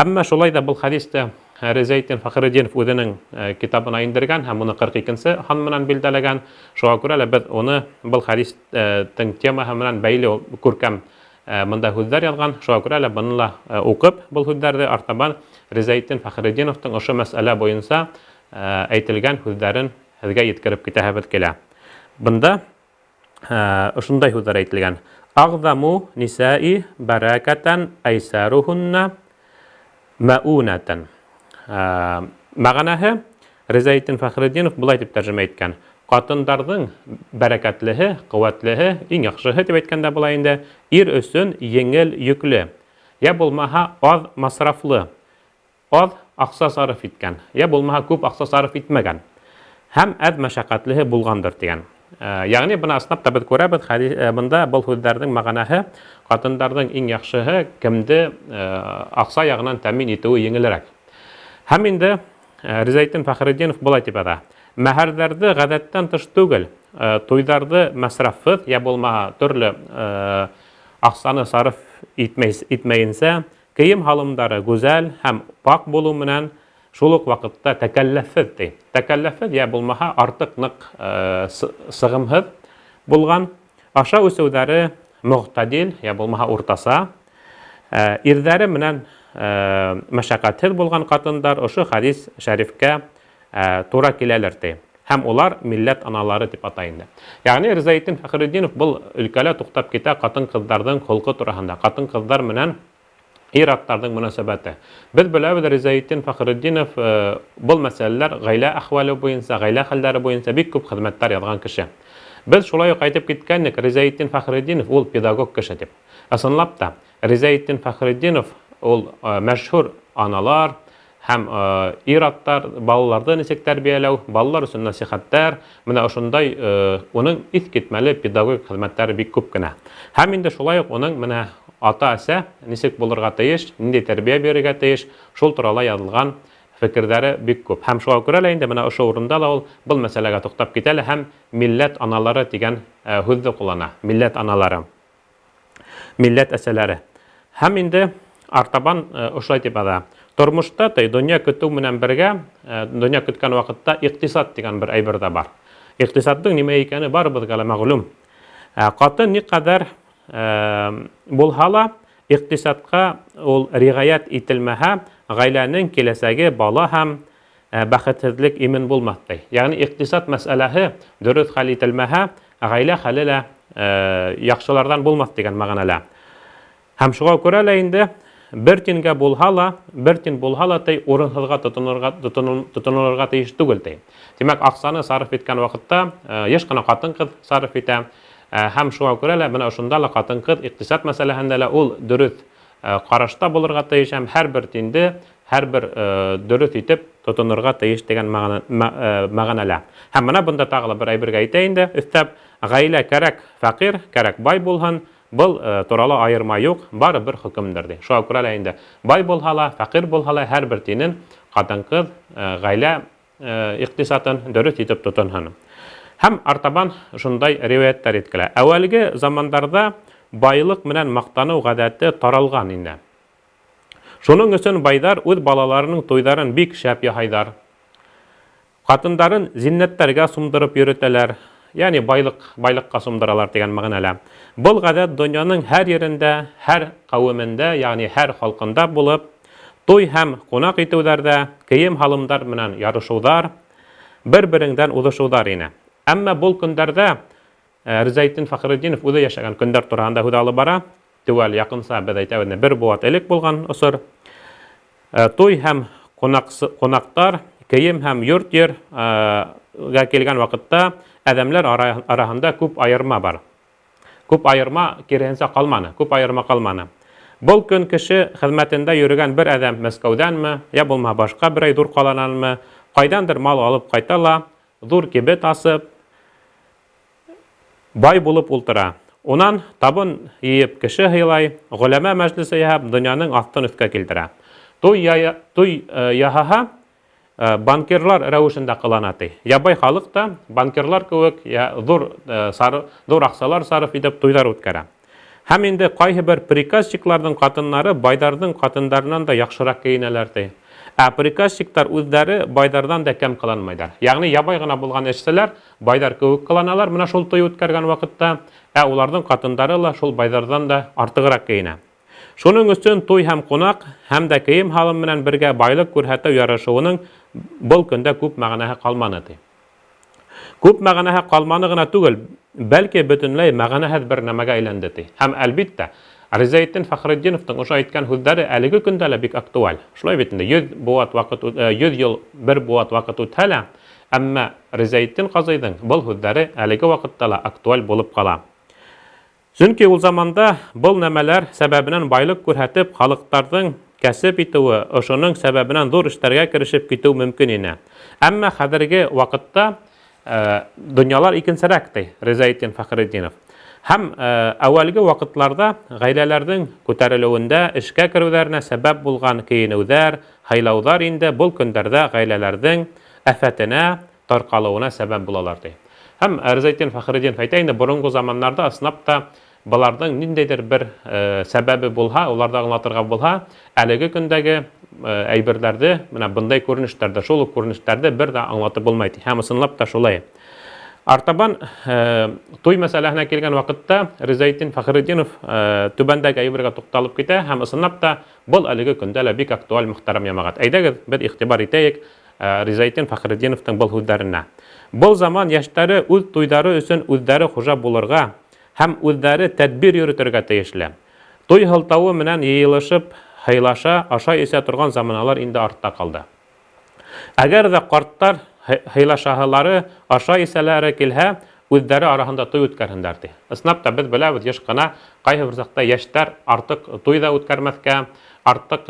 Әммә шулай да был хәдисте Резәйтдин Фәхретдинов үҙенең китабына индергән һәм уны 42 нсе һан менән билдәләгән. Шуға күрә лә беҙ уны был хәдистең темаһы менән бәйле күркәм монда һүҙҙәр яҙған. Шуға күрә лә быны ла уҡып, был һүҙҙәрҙе артабан Резәйтдин Фәхретдиновтың ошо мәсьәлә буйынса әйтелгән һүҙҙәрен һеҙгә еткереп китәһебеҙ килә. Бында ошондай һүҙҙәр әйтелгән. Ағзаму нисаи бәрәкәтән әйсәрухунна мәүнәтән. Мәғәнәһе Ризаетдин Фәхретдинов былай дип тәржемә иткән. Ҡатындарҙың бәрәкәтлеһе, ҡеүәтлеһе, иң яҡшыһы дип әйткәндә була инде, ир өсөн еңел йөклө, йә булмаһа аҙ масрафлы, Аҙ аҡса сарыф иткән, йә булмаһа күп аҡса сарыф итмәгән һәм әҙ мәшәҡәтлеһе булғандыр дигән. Ягъни бына ысынлап та беҙ күрәбеҙ, бында был һүҙҙәрҙең мәғәнәһе ҡатындарҙың иң яҡшыһы кемде аҡса яғынан тәэмин итеүе еңелерәк. Һәм инде Ризаетдин Фәхретдинов былай дип яҙа: Мәһәрҙәрҙе ғәҙәттән тыш түгел, туйҙарҙы мәсрафһыҙ, йә булмаһа төрлө аҡсаны сарыф итмәйенсә, Кейем-һалымдары гүзәл һәм пакь булыу менән шул уҡ ваҡытта тәкәлләфһеҙ, ти. Тәкәлләфһеҙ йә булмаһа артыҡ ныҡ сығымһыҙ булған. Ашау-эсеүҙәре мөгътәдил йә булмаһа уртаса. Ирҙәре менән мәшәҡәтһеҙ булған ҡатындар ошо хәдис шәрифкә тура киләлер, ти. Һәм улар милләт аналары дип атай инде. Ягъни Ризаетдин Фәхретдинов был өлкәлә туҡтап китә ҡатын-ҡыҙҙарҙың холҡо тураһында, ҡатын-ҡыҙҙар менән Ир-аттарҙың мөнәсәбәте. Беҙ беләбеҙ, Ризаэтдин Фәхретдинов был мәсьәләләр ғаилә әхвәле буйынса, ғаилә хәлдәре буйынса бик күп хеҙмәттәр яҙған кеше. Беҙ шулай уҡ әйтеп киткәнек, Ризаэтдин Фәхретдинов ул педагог кеше тип. Ысынлап та, Ризаэтдин Фәхретдинов ул мәшһүр аналар, Һәм ир-аттар балаларҙы нисек тәрбиәләү, балалар өсөн нәсихәттәр, менә ошондай уның иҫкитмәле педагогик хеҙмәттәре бик күп кенә. Һәм инде шулай ук уның менә ата-әсә нисек булырға тейеш, ниндәй тәрбиә бирергә тейеш, шул турала яҙылған фекерҙәре бик күп. Һәм шуға күрә лә инде менә ошо урында ла ул был мәсьәләгә туҡтап китә лә һәм милләт аналары тигән һүҙҙе ҡуллана. Милләт аналары. Милләт әсәләре. Һәм инде артабан ошолай дип яҙа. Тормошта тей дөнья көтөү менән бергә, дөнья көткән вакытта икътисад дигән бер әйбер дә бар. Икътисадның нимә икәне барыбызга ла мәгълүм. Катын никадәр булһа ла, икътисадка ул ригаять ителмәһә, гаиләнең киләсәге бала һәм бәхетһезлек имин булмаҫ, ди. Ягъни икътисад мәсьәләһе дөрөҫ хәл ителмәһә, гаилә хәле лә яхшылардан булмаҫ дигән мәгънәлә. Һәм шуңа күрә лә инде бер тингә булһа ла, бер тин булһа ла ти урынһыҙға тотонырга тотонолырға тейеш түгел ти. Тимәк, аксаны сарыф иткән вакытта еш кына хатын-кыз сарыф итә. Һәм шуңа күрә лә менә ошонда ла хатын-кыз икътисад мәсьәләһендә лә ул дөрөҫ карашта булырга тиеш һәм һәрбер тинде һәрбер дөрөҫ итеп тотонорға тейеш дигән мәгънәлә. Һәм менә бында тағы ла бер әйбергә әйтә инде, өҫтәп, гаилә кәрәк фәкыйрь, кәрәк бай булһын, был турала аерма юк, бары бер хөкемдер, ди. Шуңа күрә лә инде бай булһа ла, фәкыйрь булһа ла һәрбер тинен хатын-кыз гаилә икътисатын дөрөҫ итеп тотонһын. Һәм артабан шундай риваяттар еткерә. Әүәлге замандарҙа байлыҡ менән маҡтаныу ғәҙәте таралған инде. Шуның өсөн байҙар үҙ балаларының туйҙарын бик шәп яһайҙар. Ҡатындарын зиннәттәргә сумдырып йөрөтәләр, ягъни байлык, байлыҡҡа сумдыралар дигән мәгънәлә. Был ғәҙәт донъяның һәр ерендә, һәр ҡәүемендә, ягъни һәр халҡында булып, туй һәм ҡунаҡ итеүҙәрҙә, кейем-һалымдар менән ярышыуҙар, бер-береңдән уҙышыуҙар ине. Әммә был көндәрҙә Ризаэтдин Фәхретдинов үҙе йәшәгән көндәр тураһында һүҙ алып бара. Төгәл якынса беҙ әйтәбеҙ инде, бер быуат элек булған осор. Туй һәм кунак, кунактар, кейем һәм йорт-ер гә килгән вакытта адәмләр араһында күп аерма бар. Күп аерма киреһенсә калманы, күп аерма калманы. Был көн кеше хезмәтендә йөрегән бер адәм Мәскәүдәнме, я булмаһа башка берәй ҙур ҡалананмы, кайдандыр мал алып кайта ла, ҙур кибет асып, Бай булып ултыра. Унан табын йыйып кеше һыйлай, голәмә мәжлесе яһап, дөньяның аҫтын өҫкә килтерә. Туй, туй яһаһа, банкирлар рәвешендә кылана, ти. Ябай халык та банкирлар кеүек я зур, зур аксалар сарыф итеп туйҙар үткәрә. Һәм инде кайһы бер приказчикларның катыннары байдарның катындарынан да яхшырак киенәләр, ди. Ә приказчиктар үзләре байдардан да кәм кыланмайдар. Ягъни ябай гына булган эшчеләр байдар кеүек кыланалар менә шул туй үткәргән вакытта, ә уларның катындары ла шул байдардан да артыграк киенә. Шуның өчен туй һәм кунак, һәм дә кием-һалым менән бергә байлык күрһәтеү ярышуының был көндә күп мәгънәһе калманы, ди. Күп мәгънәһе калманы гына түгел, бәлки бөтенләй мәгънәһез бер нәмәгә әйләнде, ди. Һәм, әлбиттә, Ризаэтдин Фәхретдиновның ошо әйткән һүҙҙәре әлеге көндә лә бик актуаль. Шулай бит инде, 100 быуат вакыт, 100 ел, бер быуат вакыт үтһә лә, әмма Ризаэтдин казыйҙың был һүҙҙәре әлеге вакытта ла актуаль булып кала. Чөнки ул заманда был нәмәләр сәбәбенән байлык күрһәтеп, халыктарҙың кәсеп итеүе, ошоноң сәбәбенән ҙур эштәргә керешеп китеү мөмкин ине. Әммә хәҙерге ваҡытта донъялар икенсерәк, ти Ризаэтдин Фәхретдинов. Һәм әүәлге ваҡытларҙа ғаиләләрҙең күтәрелеүендә, эшкә кереүҙәренә сәбәп булған кейенеүҙәр, һыйлауҙар инде был көндәрҙә ғаиләләрҙең афәтенә, тарҡалыуына сәбәп булалар, ди. Һәм Ризаэтдин Фәхретдинов әйтә инде, боронғо заманнарда ысынлап та быларҙың ниндәйҙер бер сәбәбе булһа, уларҙы аңлатырға булһа, әлеге көндәге әйберҙәрҙе, менә бындай күренештәрҙе, шул уҡ күренештәрҙе бер ҙә аңлатып булмай, ти. Һәм ысынлап та шулай. Артабан туй мәсьәләһенә килгән ваҡытта Ризаэтдин Фәхретдинов түбәндәге әйбергә туҡталып китә һәм ысынлап та был әлеге көндә лә бик актуаль, мөхтәрәм йәмәғәт. Әйҙәгеҙ, беҙ иғтибар итәйек Ризаэтдин Фәхретдиновтың был һүҙҙәренә. Был заман йәштәре үҙ туйҙары өсөн үҙҙәре хужа булырға һәм үҙҙәре тәдбир йөрөтөргә тейешле. Туй һылтауы менән йыйылышып һыйлаша, ашай-эсә торган заманалар инде артта калды. Әгәр дә карттар һыйлашаһылары, ашай-эсәләре килһә, үзләре араһында туй үткәрһеннәр, ди. Ысынлап та, без беләбез, еш кына кайсы бер чакта яшьләр артык туй да үткәрмәскә, артык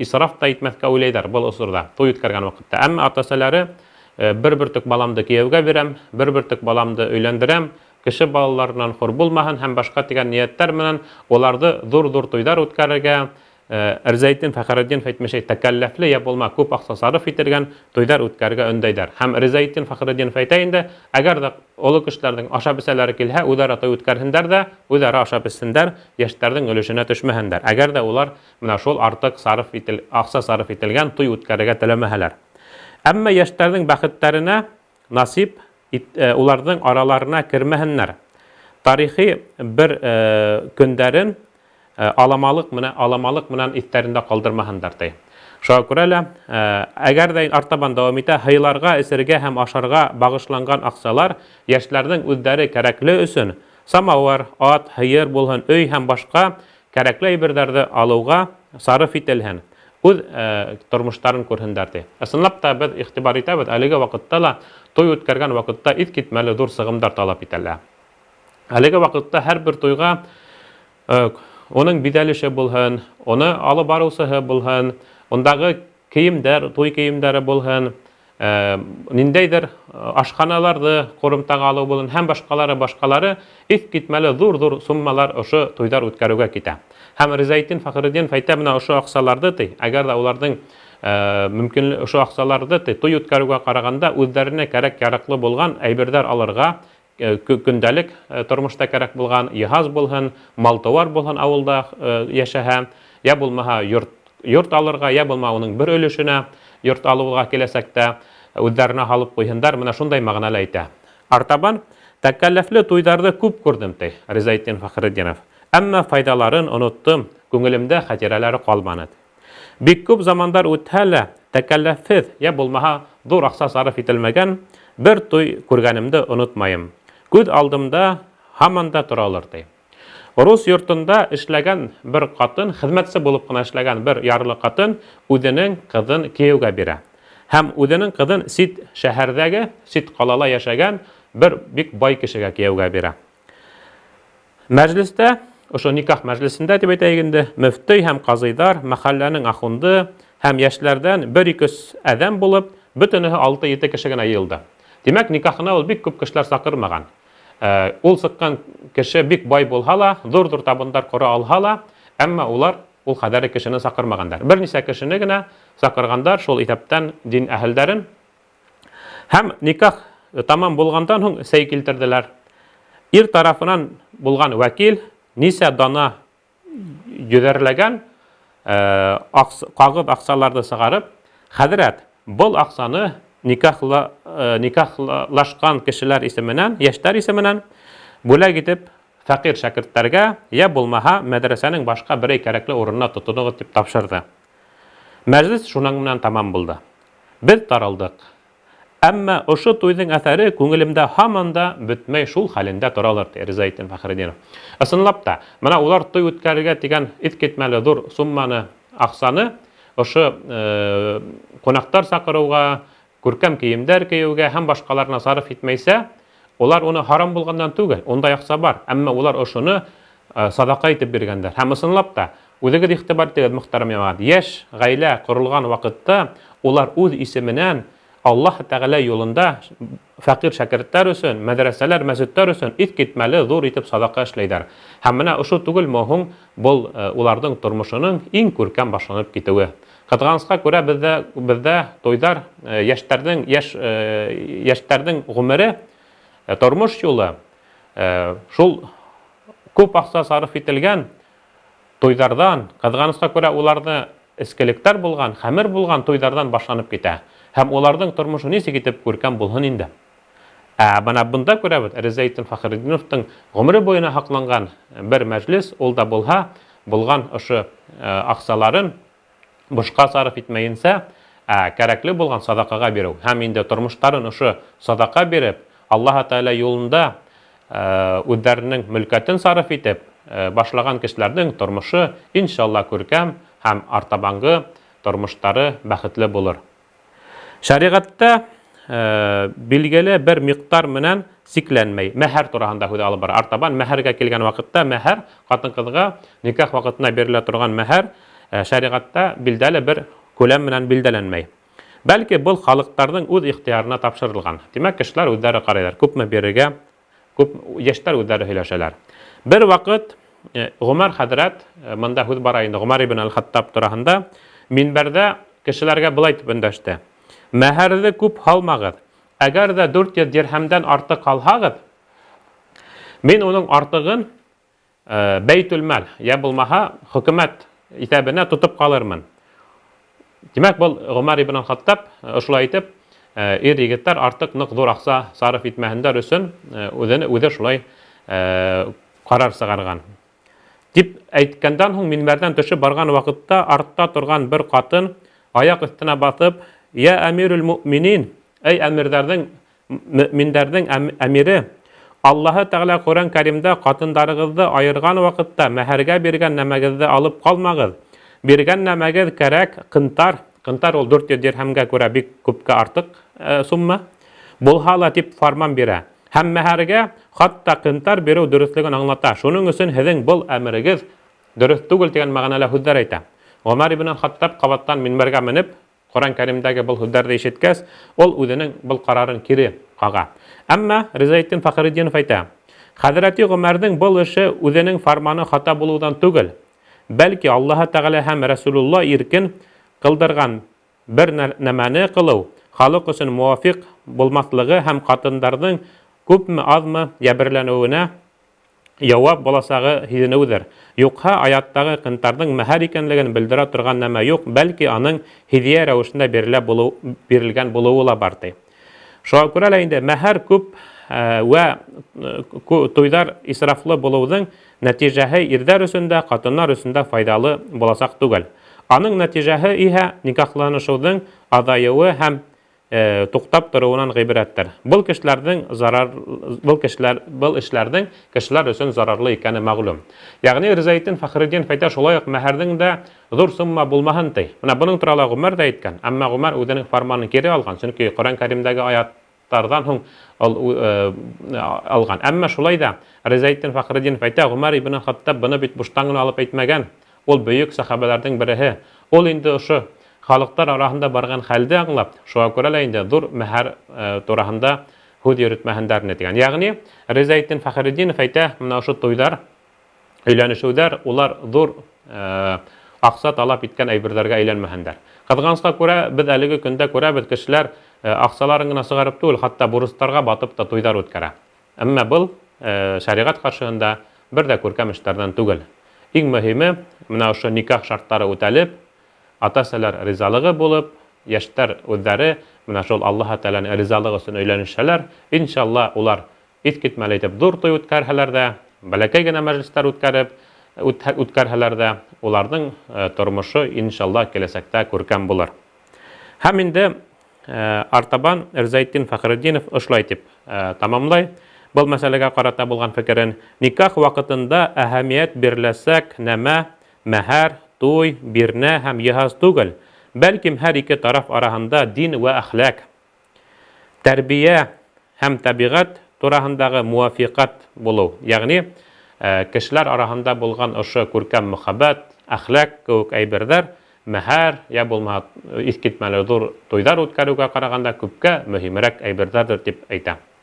исраф та итмәскә уйлыйлар был осорда, туй үткәргән вакытта. Әмма ата-әсәләре, Бер бөртек баламды кияүгә бирәм, бер бөртек баламды өйләндерәм, кеше балаларыннан хур булмаһын һәм башка дигән ниятләр менән уларды зур-зур туйдар үткәрергә, Рзәйтдин Фәхретдинов әйтмешли, тәкәлләфле я булма күп акча сарыф ителгән туйдар үткәрергә өндәйдәр. Һәм Ризаэтдин Фәхретдинов әйтә инде, әгәр дә олы кешеләрнең ашап эчәләре килһә, үзара туй үткәрһендәр дә, үзара ашап эчсендәр, яшьләрнең өлешенә төшмәһендәр. Әгәр дә улар менә шул артык сарыф ител, акча сарыф ителгән туй үткәрергә теләмәһәләр. Әмма яшьләрнең бәхетләренә насыйп ит, уларның араларына кермәһеннәр. Тарихи бер көндәрен Аламалык менә аламалык менән истәрендә калдырмаһындар ди. Шуңа күрә лә, әгәр дә артабан дәвам итә, һыйларга, эчергә һәм ашарга багышланган акчалар яшьләрнең үзләре кәрәкле өчен самавыр, ат, һыер булһын, өй һәм башка кәрәкле әйберләрде алуга сарыф ителһен, үз тормышларын күрһендәр ди. Ысынлап та без игътибар итәбез, әлеге вакытта ла туй үткәргән вакытта искитмәле зур сыгымдар таләп ителә. Әлеге вакытта һәрбер туйга оның бизәлеше булһын, оны алып барусыһы булһын, ондагы киемдәр, туй киемдәре булһын, ниндәйдер ашханаларны корымтага алу булын һәм башкалары башкалары искитмәле зур-зур суммалар ошо туйдар үткәрүгә китә. Һәм Ризаэтдин Фәхретдинов әйтә, менә ошо акчаларды ди, әгәр дә уларның мөмкин ошо акчаларды ди, туй үткәрүгә караганда үзләренә кәрәк-яраклы булган әйберләр алырга көндәлек тормышта кәрәк булган җиһаз булһын, мал-туар булһын авылда яшәһә, я булмаһа йорт йорт алырга, я булма уның бер өлешенә йорт алуга киләчәктә үзләренә һалып куйһындар, менә шундай мәгънәле әйтә. Артабан тәкәлләфле туйдарды күп күрдем, ди Ризаэтдин Фәхретдинов. Әмма файдаларын оныттым, күңелемдә хатирәләре калманы. Бик күп замандар үтһә лә, тәкәлләфсез, я булмаһа, зур акча сарыф ителмәгән бер туй күргәнемде онытмаем. Күз алдымда һаман да торалыр, ди. Рус йортында эшләгән бер катын, хезмәтче булып кына эшләгән бер ярлы катын үзенең кызын кияүгә бирә. Һәм үзенең кызын чит шәһәрдәге, чит калала яшәгән бер бик бай кешегә кияүгә бирә. Мәҗлестә, ошо никах мәҗлесендә дип әйтәйек инде, мөфти һәм казыйдар, мәхәлләнең ахунды һәм яшьләрдән бер-ике адәм булып, бөтенесе алты-ете кеше генә җыелды. Димәк, никахына ул бик күп кешеләр чакырмаган. Э, ул сыккан кеше бик бай булһа ла, зур-зур табындар кора алһа ла, әмма улар ул кадәре кешене чакырмагандар. Берничә кешене генә чакыргандар, шул исәптән дин әһелдәрен. Һәм никах тамам булгандан һуң сәй килтерделәр. Ир тарафынан булган вәкил нисә дана йөзәрләгән э, кагыз акчаларны чыгарып, хәзрәт, был акчаны никахла, э, никахлашкан кешеләр исеменнән, яшьләр исеменнән бүләк итеп фәкыйрь шәкертләргә, я булмаһа мәдрәсәнең башка берәй кәрәкле урынына тотыныгыз дип тапшырды. Мәҗлес шуның белән тамам булды. Без таралдык. Әмма ошо туйның әсәре күңелемдә һаман да бетмәй шул хәлендә торалыр, ди Ризаэтдин Фәхретдинов. Ысынлап та, менә улар туй үткәрергә дигән искитмәле зур сумманы, акчаны ошо кунактар чакыруга, күркәм киемдәр киюгә һәм башкаларына сарыф итмәйсә, улар уны харам булганнан түгел, ундай акча бар, әмма улар ошоны садака итеп биргәннәр. Һәм ысынлап та, үзегез игътибар итегез, мөхтәрәм җәмәгать, яшь гаилә корылган вакытта улар үз исеменнән Аллаһ Тәгалә юлында фәкыйрь шәкертләр өчен, мәдрәсәләр, мәчетләр өчен искитмәле зур итеп садака эшләйдәр. Һәм менә ошо түгелме һуң был уларның тормышының иң күркәм башланып китүе. Кызганычка күрә, бездә бездә туйдар яшьләрнең яшь яшьләрнең гомере, тормыш юлы шул күп акча сарыф ителгән туйдардан, кызганычка күрә, уларны эскелекләр булган, хәмер булган туйдардан башланып китә. Һәм уларның тормышы ничек итеп күркәм булһын инде? Ә менә бында күрәбез, Ризаэтдин Фәхретдиновтың гомере буена һакланган бер мәҗлес, ул да булһа, булган ошо акчаларын бушка сарыф итмәенсә, ә кәрәкле булган садакага бирү һәм инде тормышларын ошо садака биреп, Аллаһы Тәгалә юлында үзләренең мөлкәтен сарыф итеп башлаган кешеләрнең тормышы, иншалла, күркәм һәм артабангы тормоштары бәхетле булыр. Шәригатьтә билгеле бер микъдар менән сикләнмәй. Мәһәр тураһында һүҙ алып бара. Артабан мәһәргә килгән ваҡытта мәһәр ҡатын-ҡыҙға никах ваҡытында бирелә торған мәһәр шәригатьтә билдәле бер күләм менән билдәләнмәй. Бәлки был халыҡтарҙың үҙ ихтыярына тапшырылған. Тимәк, кешеләр үҙҙәре ҡарайҙар, күпме бирергә, Күп яшьтәр үзләре һөйләшәләр. Бер вакыт э, Гомәр хәзрәт, э, монда һүҙ бара инде Гомәр ибн аль-Хаттаб тураһында, минбәрҙә кешеләргә былай дип өндәште. Мәһәрҙе күп һалмағыҙ. Әгәр дә 400 дирһәмдән артыҡ алһағыҙ, мин уның артығын Бәйтүлмәл, йә булмаһа, хөкүмәт иҫәбенә тотып ҡалырмын. Тимәк, был Гомәр ибн Хаттаб ошолай итеп, ир-егеттәр артыҡ ныҡ ҙур аҡса сарыф итмәһендәр өсөн үҙен үҙе шулай ҡарар сығарған. Дип әйткәндән һуң минбәрҙән төшөп барған ваҡытта артта торған бер ҡатын аяҡ өҫтөнә баҫып, "Йә әмирул муъминин, эй әмирҙәрҙең Мөэминдәрҙең әмире, Аллаһы Тәғәлә Ҡөрьән Кәримдә ҡатындарығыҙҙы айырған ваҡытта мәһәргә биргән нәмәгеҙҙе алып ҡалмағыҙ. Биргән нәмәгеҙ кәрәк, ҡынтар, ҡынтар ул 400 дирһәмгә күрә бик күпкә артыҡ сумма, булһа ла дип фарман бирә. Һәм мәһәргә хатта ҡынтар биреү дөрөҫлөгөн аңлата. Шуның өсөн һеҙҙең был әмерегеҙ дөрөҫ түгел дигән мәғәнәлә һүҙҙәр әйтә. Гомәр ибн әл-Хаттаб ҡабаттан минбәргә менеп, Коръән Кәримдәге был һүҙҙәрҙе ишеткәс, ул үзенең был ҡарарын кире ҡаға. Әмма Ризаэтдин Фәхретдинов әйтә, Хәҙрәти Гомәрҙең был эше үзенең фарманы хата булыуҙан түгел, бәлки Аллаһы Тәғәлә һәм Рәсүлулла иркен кылдырган бер нәмәне кылыу халык өсөн муафиҡ булмаҫлығы һәм ҡатындарҙың күпме-аҙмы йәберләнеүенә яуап буласагы һиҙенеүҙер. Юҡһа, аяттагы кынтарҙың мәһәр икәнлеген белдерә торган нәмә юҡ, бәлки аның һидия рәвешендә бирелә булу, бирелгән булыуы ла бар, ти. Шуңа күрә лә инде мәһәр күп вә туйҙар исрафлы булыуҙың нәтижәһе ирҙәр өсөн дә, ҡатыннар өсөн дә файҙалы буласаҡ түгел. Аның нәтижәһе иһә никахланышыуҙың аҙайыуы һәм туктап торуынан гыйбрәттер. Был кешеләрнең зарар был кешеләр был эшләрнең кешеләр өчен зарарлы икәне мәгълүм. Ягъни Ризаэтдин Фәхретдинов әйтә, шулай ук мәһәрнең дә зур сумма булмаһын ди. Менә моның турала Гомәр дә әйткән, әмма Гомәр үзенең фарманын кире алган, чөнки Коръән Кәримдәге аятлардан һуң ул алган. Әмма шулай да Ризаэтдин Фәхретдинов әйтә, Гомәр ибн Хаттаб моны бит буштан гына алып әйтмәгән. Ул бөек сәхабәләрнең береһе. Ул инде ошо Халыҡтар араһында барған хәлде аңлап, шуға күрә лә инде ҙур мәһәр тураһында һүҙ йөрөтмәһендәр ине тигән. Ягъни, Ризаэтдин Фәхретдинов әйтә, менә ошо туйҙар, өйләнешеүҙәр, улар ҙур аҡса талап иткән әйберҙәргә әйләнмәһендәр. Ҡыҙғанысҡа күрә, беҙ әлеге көндә күрәбеҙ, кешеләр аҡсаларын гына сығарып түгел, хатта бурыстарға батып та туйҙар үткәрә. Әмма был шәриғәт ҡаршыһында бер дә күркәм эштәрҙән түгел. Иң мөһиме, менә ошо никах шарттары үтәлеп, Ата-әсәләр ризалыгы булып, яшьтәр үзләре менә шул Аллаһы Тәгаләнең ризалыгы өчен өйләнешсәләр, иншалла, улар искитмәле итеп зур туй үткәрһәләр дә, бәләкәй генә мәҗлесләр үткәреп, үткәрһәләр дә, уларның тормышы, иншалла, киләсәктә күркәм булыр. Һәм инде артабан Рзаитдин Фәхретдинов ошолай дип тамамлай был мәсьәләгә карата булган фикерен, Никах вакытында әһәмият биреләсәк нәмә Мәһәр, туй, бирнә һәм йиһаз түгел, бәлким һәр ике тараф араһында дин вә әхлак, тәрбия һәм табигать тураһындагы муафикать булыу, ягъни кешеләр араһында булган ошо күркәм мөхәббәт, әхлак кеүек әйберҙәр мәһәр, йә булмаһа иҫкитмәле ҙур туйҙар үткәреүгә ҡарағанда күпкә мөһимерәк әйберҙәрҙер дип әйтә.